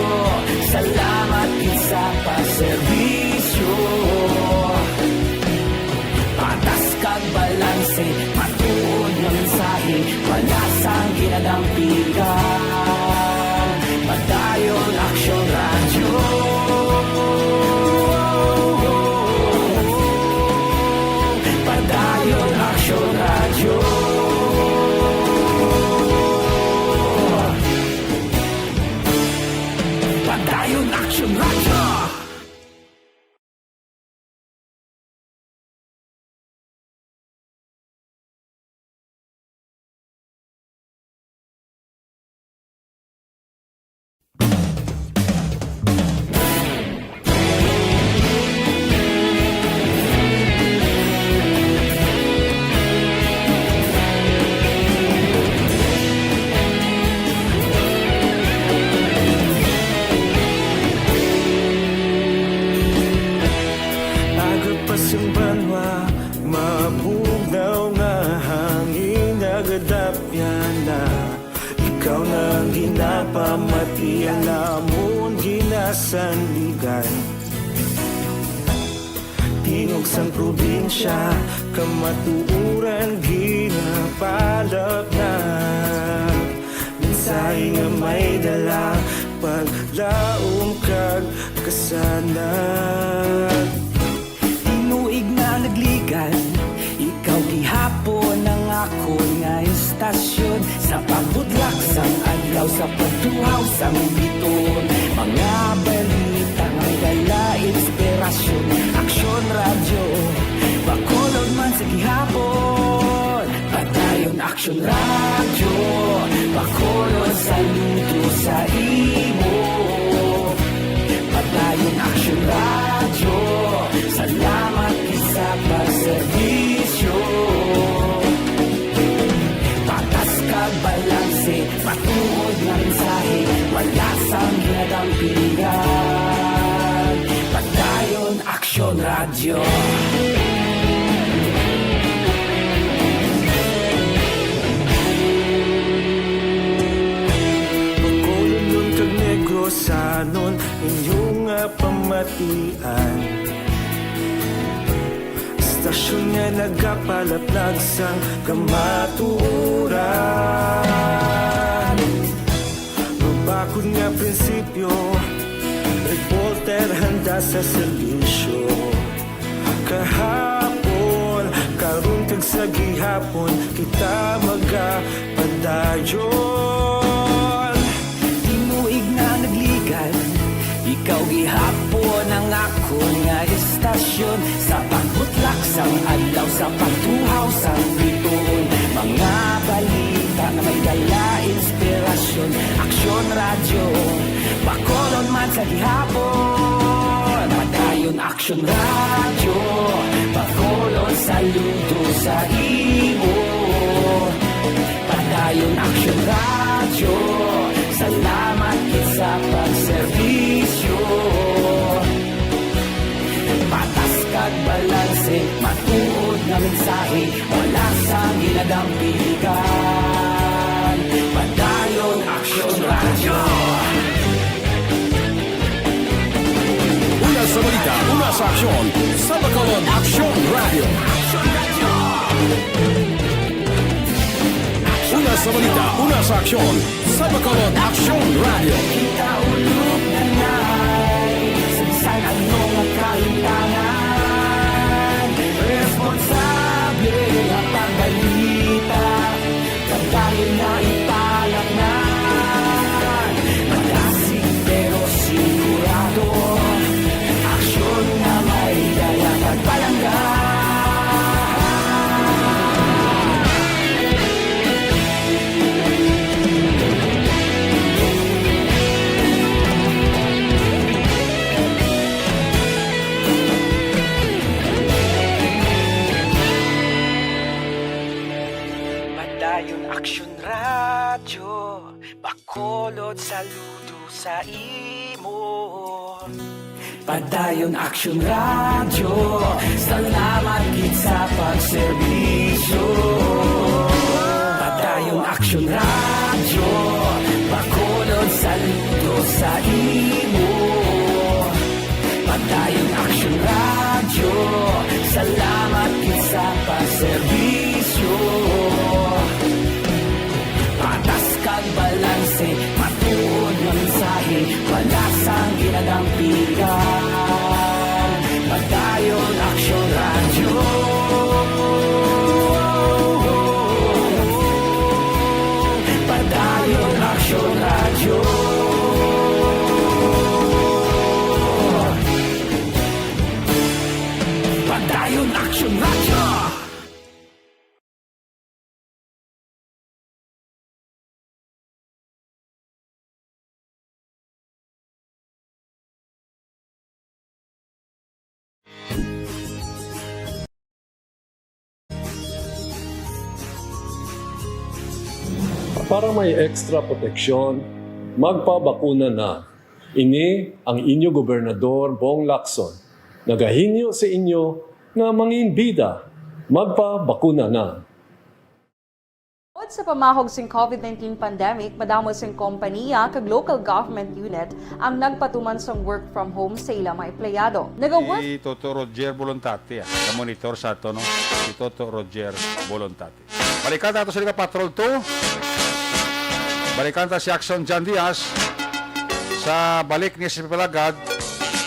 salamat gid sa pagserbisyo. Patas kag balanse, matuod nga mensahe, wala sang ginadampigan. Padayon Aksyon Radyo. Padayon Aksyon Radyo. Padayon Aksyon Radyo. Aga pa sang banwa, mabugnaw nga hangin nagadapyan na. Ikaw na ang ginapamati, ang amon ginasandigan. Tingog sang probinsya, kamatuoran ginapalapnag. Mensahe nga may dala, paglaom kag kasanag. Tinuig na nagligan, ikaw gihapon ang akon nga istasyon. Sa pagbutlak sang adlaw, sa pagtuhaw sang biton, mga balita nga may dala inspirasyon. Aksyon Radyo, Bacolod man sa gihapon. Padayon Aksyon Radyo, Bacolod, saludo sa imo. Padayon Aksyon Radyo, salamat gid sa pagserbisyo. Patas kag balanse, matuod nga mensahe, wala sang ginadampigan. Padayon Aksyon Radyo. Bacolodnon kag Negrosanon, inyo nga pamatian. Istasyon nga nagapalaplag sang kamatuoran. Mabakod nga prinsipyo, reporter handa sa serbisyo. Kahapon, karon kag sa gihapon, kita magapadayon. Tinuig na nagligan, ikaw gihapon ang akon nga istasyon. Sa pagbutlak sang adlaw, sa pagtuhaw sang biton, mga balita nga may dala inspirasyon. Aksyon Radyo, Bacolod man sa gihapon. Padayon Aksyon Radyo, Bacolod, saludo sa imo. Padayon Aksyon Radyo, salamat gid sa pagserbisyo. Patas kag balanse, matuod nga mensahe, wala sang ginadampigan. Padayon Aksyon Radyo. Una sa balita, una sa aksyon, sa Bacolod Aksyon Radyo. Una sa balita, una sa aksyon, sa Bacolod Aksyon Radyo. Kita ulog na nai, sa bisan ano nga kahimtangan, responsable nga pagbalita. Padayon na ipalapngan, madasig pero sigurado, aksyon nga may dala kag palangga. Bacolod, saludo sa imo. Padayon Aksyon Radyo, salamat gid sa pagserbisyo. Padayon Aksyon Radyo, Bacolod, saludo sa imo. Padayon Aksyon Radyo, salamat gid sa pagserbisyo. Patas kag balanse, matuod nga mensahe, wala sang ginadampigan. Padayon Aksyon Radyo. Padayon Aksyon Radyo. Padayon Aksyon Radyo. Para may extra proteksyon, magpabakuna na. Ini ang inyo gobernador, Bong Lacson, nagahingyo sa inyo nga manginbida, magpabakuna na. Tungod sa pamahog sing COVID nineteen pandemic, madamo sing kompaniya kag local government unit ang nagpatuman sang work from home sa ila mga empleyado. Naga-work Si Toto Roger Volontate, ah. Ka-monitor sa ato, no? Si Toto Roger Volontate. Balikan ta ato sila ka Patrol two. Balikan ta si Action John Diaz. Sa balik niya sa Palagad,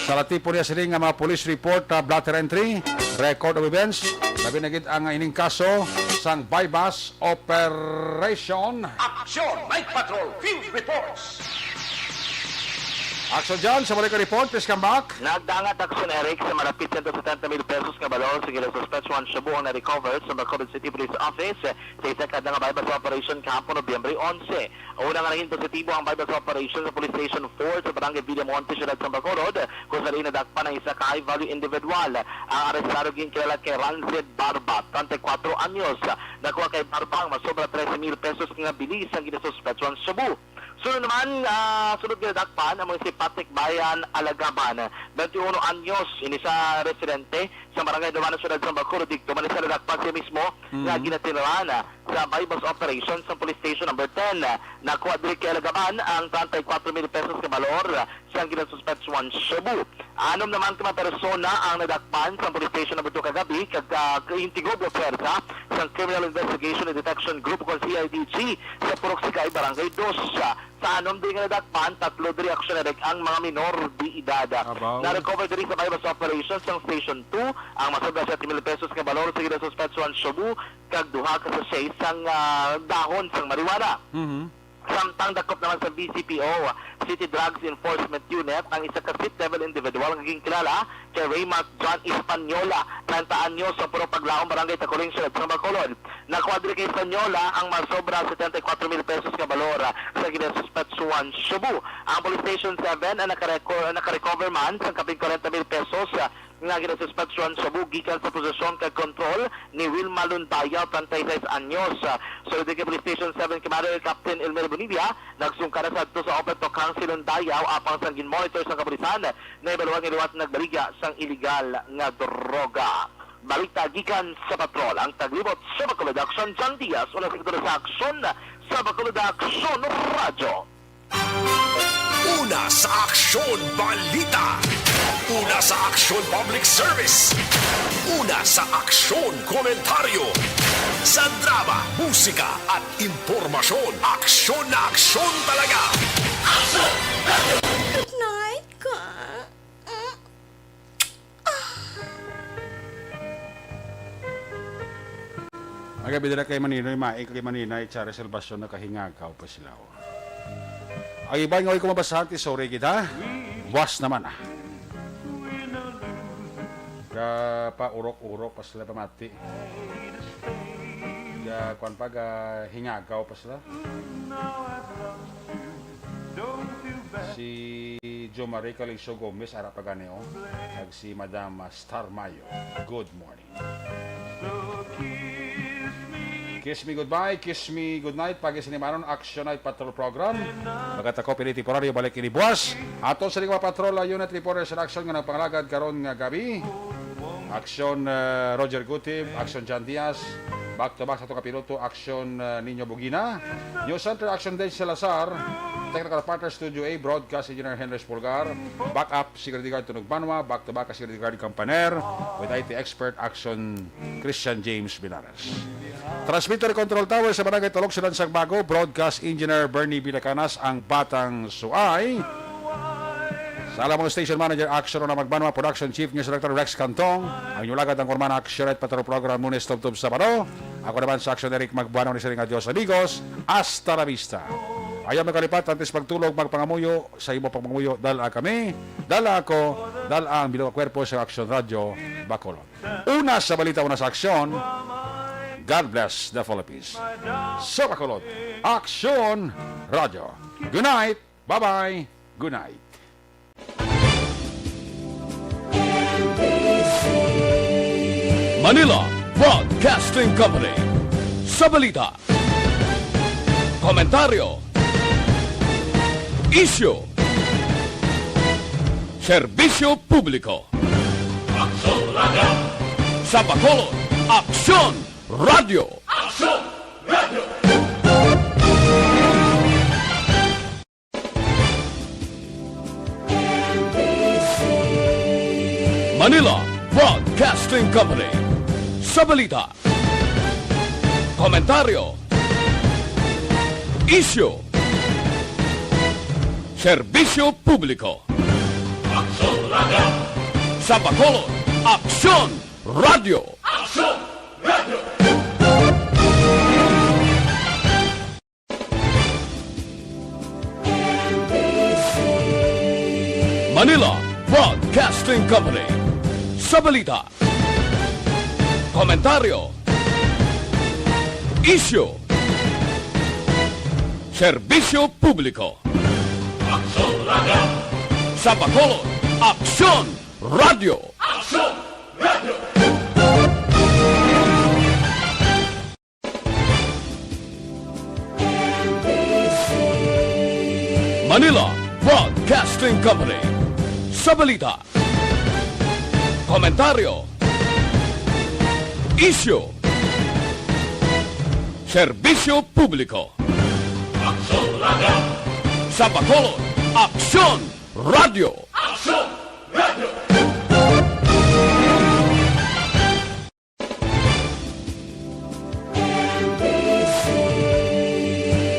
sa latipo niya sila nga mga police report, ah, blotter entry, record of events, labi na gid ang ining kaso sang buy-bust operation. Action Night Patrol Field Reports. Action John, sa balik ang report, please come back. Nagdangat Action Eric sa malapit sa setenta mil pesos nga balor sa gila suspect one shabu ang na-recover sa Bacolod City Police Office sa isa ka adlaw nga buy-bust operation kahapon, Nobyembre onse. Una nga nangin positibo ang buy-bust operation sa Police Station four sa Barangay Villamonte, Siyudad sang Bacolod, kung sa diin nadakpan ang isa ka high-value individual. Ang arestado ginkilala kay Ranzed Barba, treinta y cuatro anyos. Nakuha kay Barba ang masobra trese mil pesos nga bili sang ginasuspetswang shabu. Sunod naman, ah, sunod nga nadakpan ang mga si Patrick Bayan Alagaban, twenty-uno anyos, ini sa residente sa Barangay Dumanan, Siyudad sang Bacolod. Didto man siya nadakpan siya mismo nga Mm. ginatinran sa buy-bust operation sa Police Station Number ten. Nakuha diri kay Alagaban ang treinta y cuatro mil pesos nga balor sang ginasuspetswang shabu. Anom naman ka mga persona ang nadakpan sa Police Station Number two kagabi, kag, ah, kaintigob nga pwersa sang Criminal Investigation and Detection Group, kon C I D G, sa Purok Sigay, Barangay Dos. Sa anom diri nga nadakpan, tatlo diri aksyon na ang mga minor de edad. Abaw. Na-recover diri sa buy-bust operation sang Station two ang masobra siyete mil pesos nga balor sa ginasuspetswang shabu kag duha ka sachet sang, ah, dahon sang marijuana. Mhm. Samtang dakop naman sa B C P O, City Drugs Enforcement Unit, ang isa ka street level individual nga ginkilala kay Raymark John Española, treinta anyos, sa Purok Paglaom, Barangay Taculing, Siyudad sang Bacolod. Nakuha diri kay Española ang masobra setenta y cuatro mil pesos nga balor sa ginasuspetswang shabu. Ang Police Station seven ang nakareco-, nakarecover man sang kapin kwarenta mil pesos nga ginasuspetswang shabu gikan sa posesyon kag kontrol ni Wilma Lundayaw, treinta y seis anyos. Sulod kay Police Station seven Commander Captain Elmer Bonilla, nagsungkara sadto sa Open to Council Lundayaw apang sang ginmonitor sang kapulisan, nahibaluan nga liwat nagbaligya sang iligal nga droga. Balita gikan sa Patrol, ang taglibot sa Bacolod Aksyon, John Diaz, una sa Aksyon, sa Bacolod Aksyon Radyo. Una sa Aksyon Balita. Una sa Aksyon Public Service. Una sa Aksyon Komentaryo. Sa drama, musika, at impormasyon, aksyon na aksyon talaga. Good night, ka. Ang gabi dira kay Maninoy Maing, kay Maninay Charis Salvacion, nakahingagaw pa sila, oh. Ang iba nga way ko mabasa, ti sorry gid, ha? Was naman, ah. Ga pa urok-urok pa sila pamati. Ga, kwan pa, ga hingagaw pa sila. Si Jo Marie Calicio Gomez, ara pa gani, oh. Kag si Madam, ah, Star Mayo. Good morning. Kiss Me Goodbye, Kiss Me Goodnight, pagi sini maron, Action Night Patrol Program. Magkatako pili temporaryo, balik ini buwas. Ato sa mga patrol, uh, unit reporters in action nga nagpangalagad karon nga gabi. Action, uh, Roger Gutib, Action John Diaz, back to back sa atong kapiloto, Action, uh, Nino Bugina. News Center, Action Dave Salazar, technical partner, Studio A, broadcast engineer Henry Pulgar, backup, Security Guard Tunog Banwa, back to back ka Security Guard Campaner, with I T expert, Action Christian James Binaras. Transmitter Control Tower sa Barangay Taloksonan, Sagbago, broadcast engineer Bernie Villacanas, ang Batang Suay. Sa alam mo, station manager, Action Ronald Magbanwa, production chief, news director, Rex Cantong, ang inyong lagad, ang Kurman, Action at Patrol Program, Lunes tubtob Sabado. Ako naman sa Action, Eric Magbanwa, ni siring nga Dios, amigos, hasta la vista. Ayaw magkalipat, antes magtulog, magpangamuyo, sa imo pagpangamuyo, dala kami, dala ako, dala ang bilog nga kwerpo sa Action Radio, Bacolod. Una sa balita, una sa aksyon. God bless the Philippines. Sa Bacolod, Aksyon Radio. Good night. Bye-bye. Good night. Manila Broadcasting Company. Sa balita, komentaryo, isyu, serbisyo publiko. Aksyon Radio. Sa Bacolod, Aksyon Radio. Aksyon Radio. Manila Broadcasting Company. Sa balita, komentaryo, isyu, serbisyo publiko. Aksyon Radio. Sa Bacolod, Aksyon Radio. Aksyon Radio. Manila Broadcasting Company. Sa balita, komentaryo, isyu, serbisyo publiko. Aksyon Radio. Sa Bacolod, Aksyon Radio. Aksyon Radio. Manila Broadcasting Company. Sa balita, komentaryo, isyu, serbisyo publiko. Aksyon Radio. Sa Bacolod, Aksyon Radio. Aksyon Radio.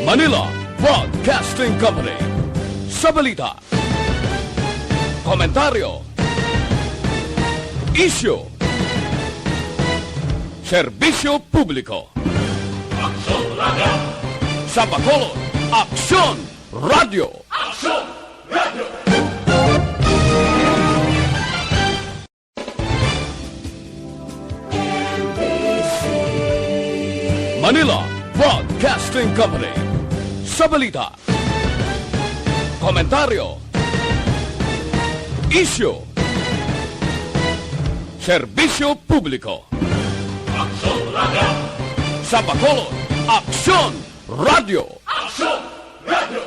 Manila Broadcasting Company. Sa balita, komentaryo, isyu, serbisyo publiko. Aksyon Radio. Sa Bacolod, Aksyon Radio. Aksyon Radio. Manila Broadcasting Company. Sa balita, komentaryo, isyu, serbisyo publiko. Aksyon Radio. Sa Bacolod, Aksyon Radio. Aksyon Radio.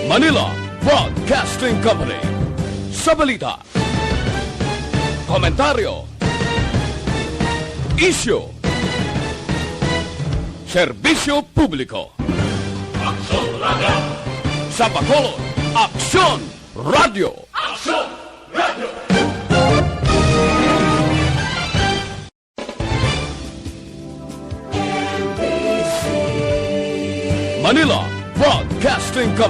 Manila Broadcasting Company. Sa balita, komentaryo, isyu, serbisyo publiko. Aksyon Radio. Sa Bacolod, Aksyon Radio. Aksyon Radio. Manila Broadcasting Company.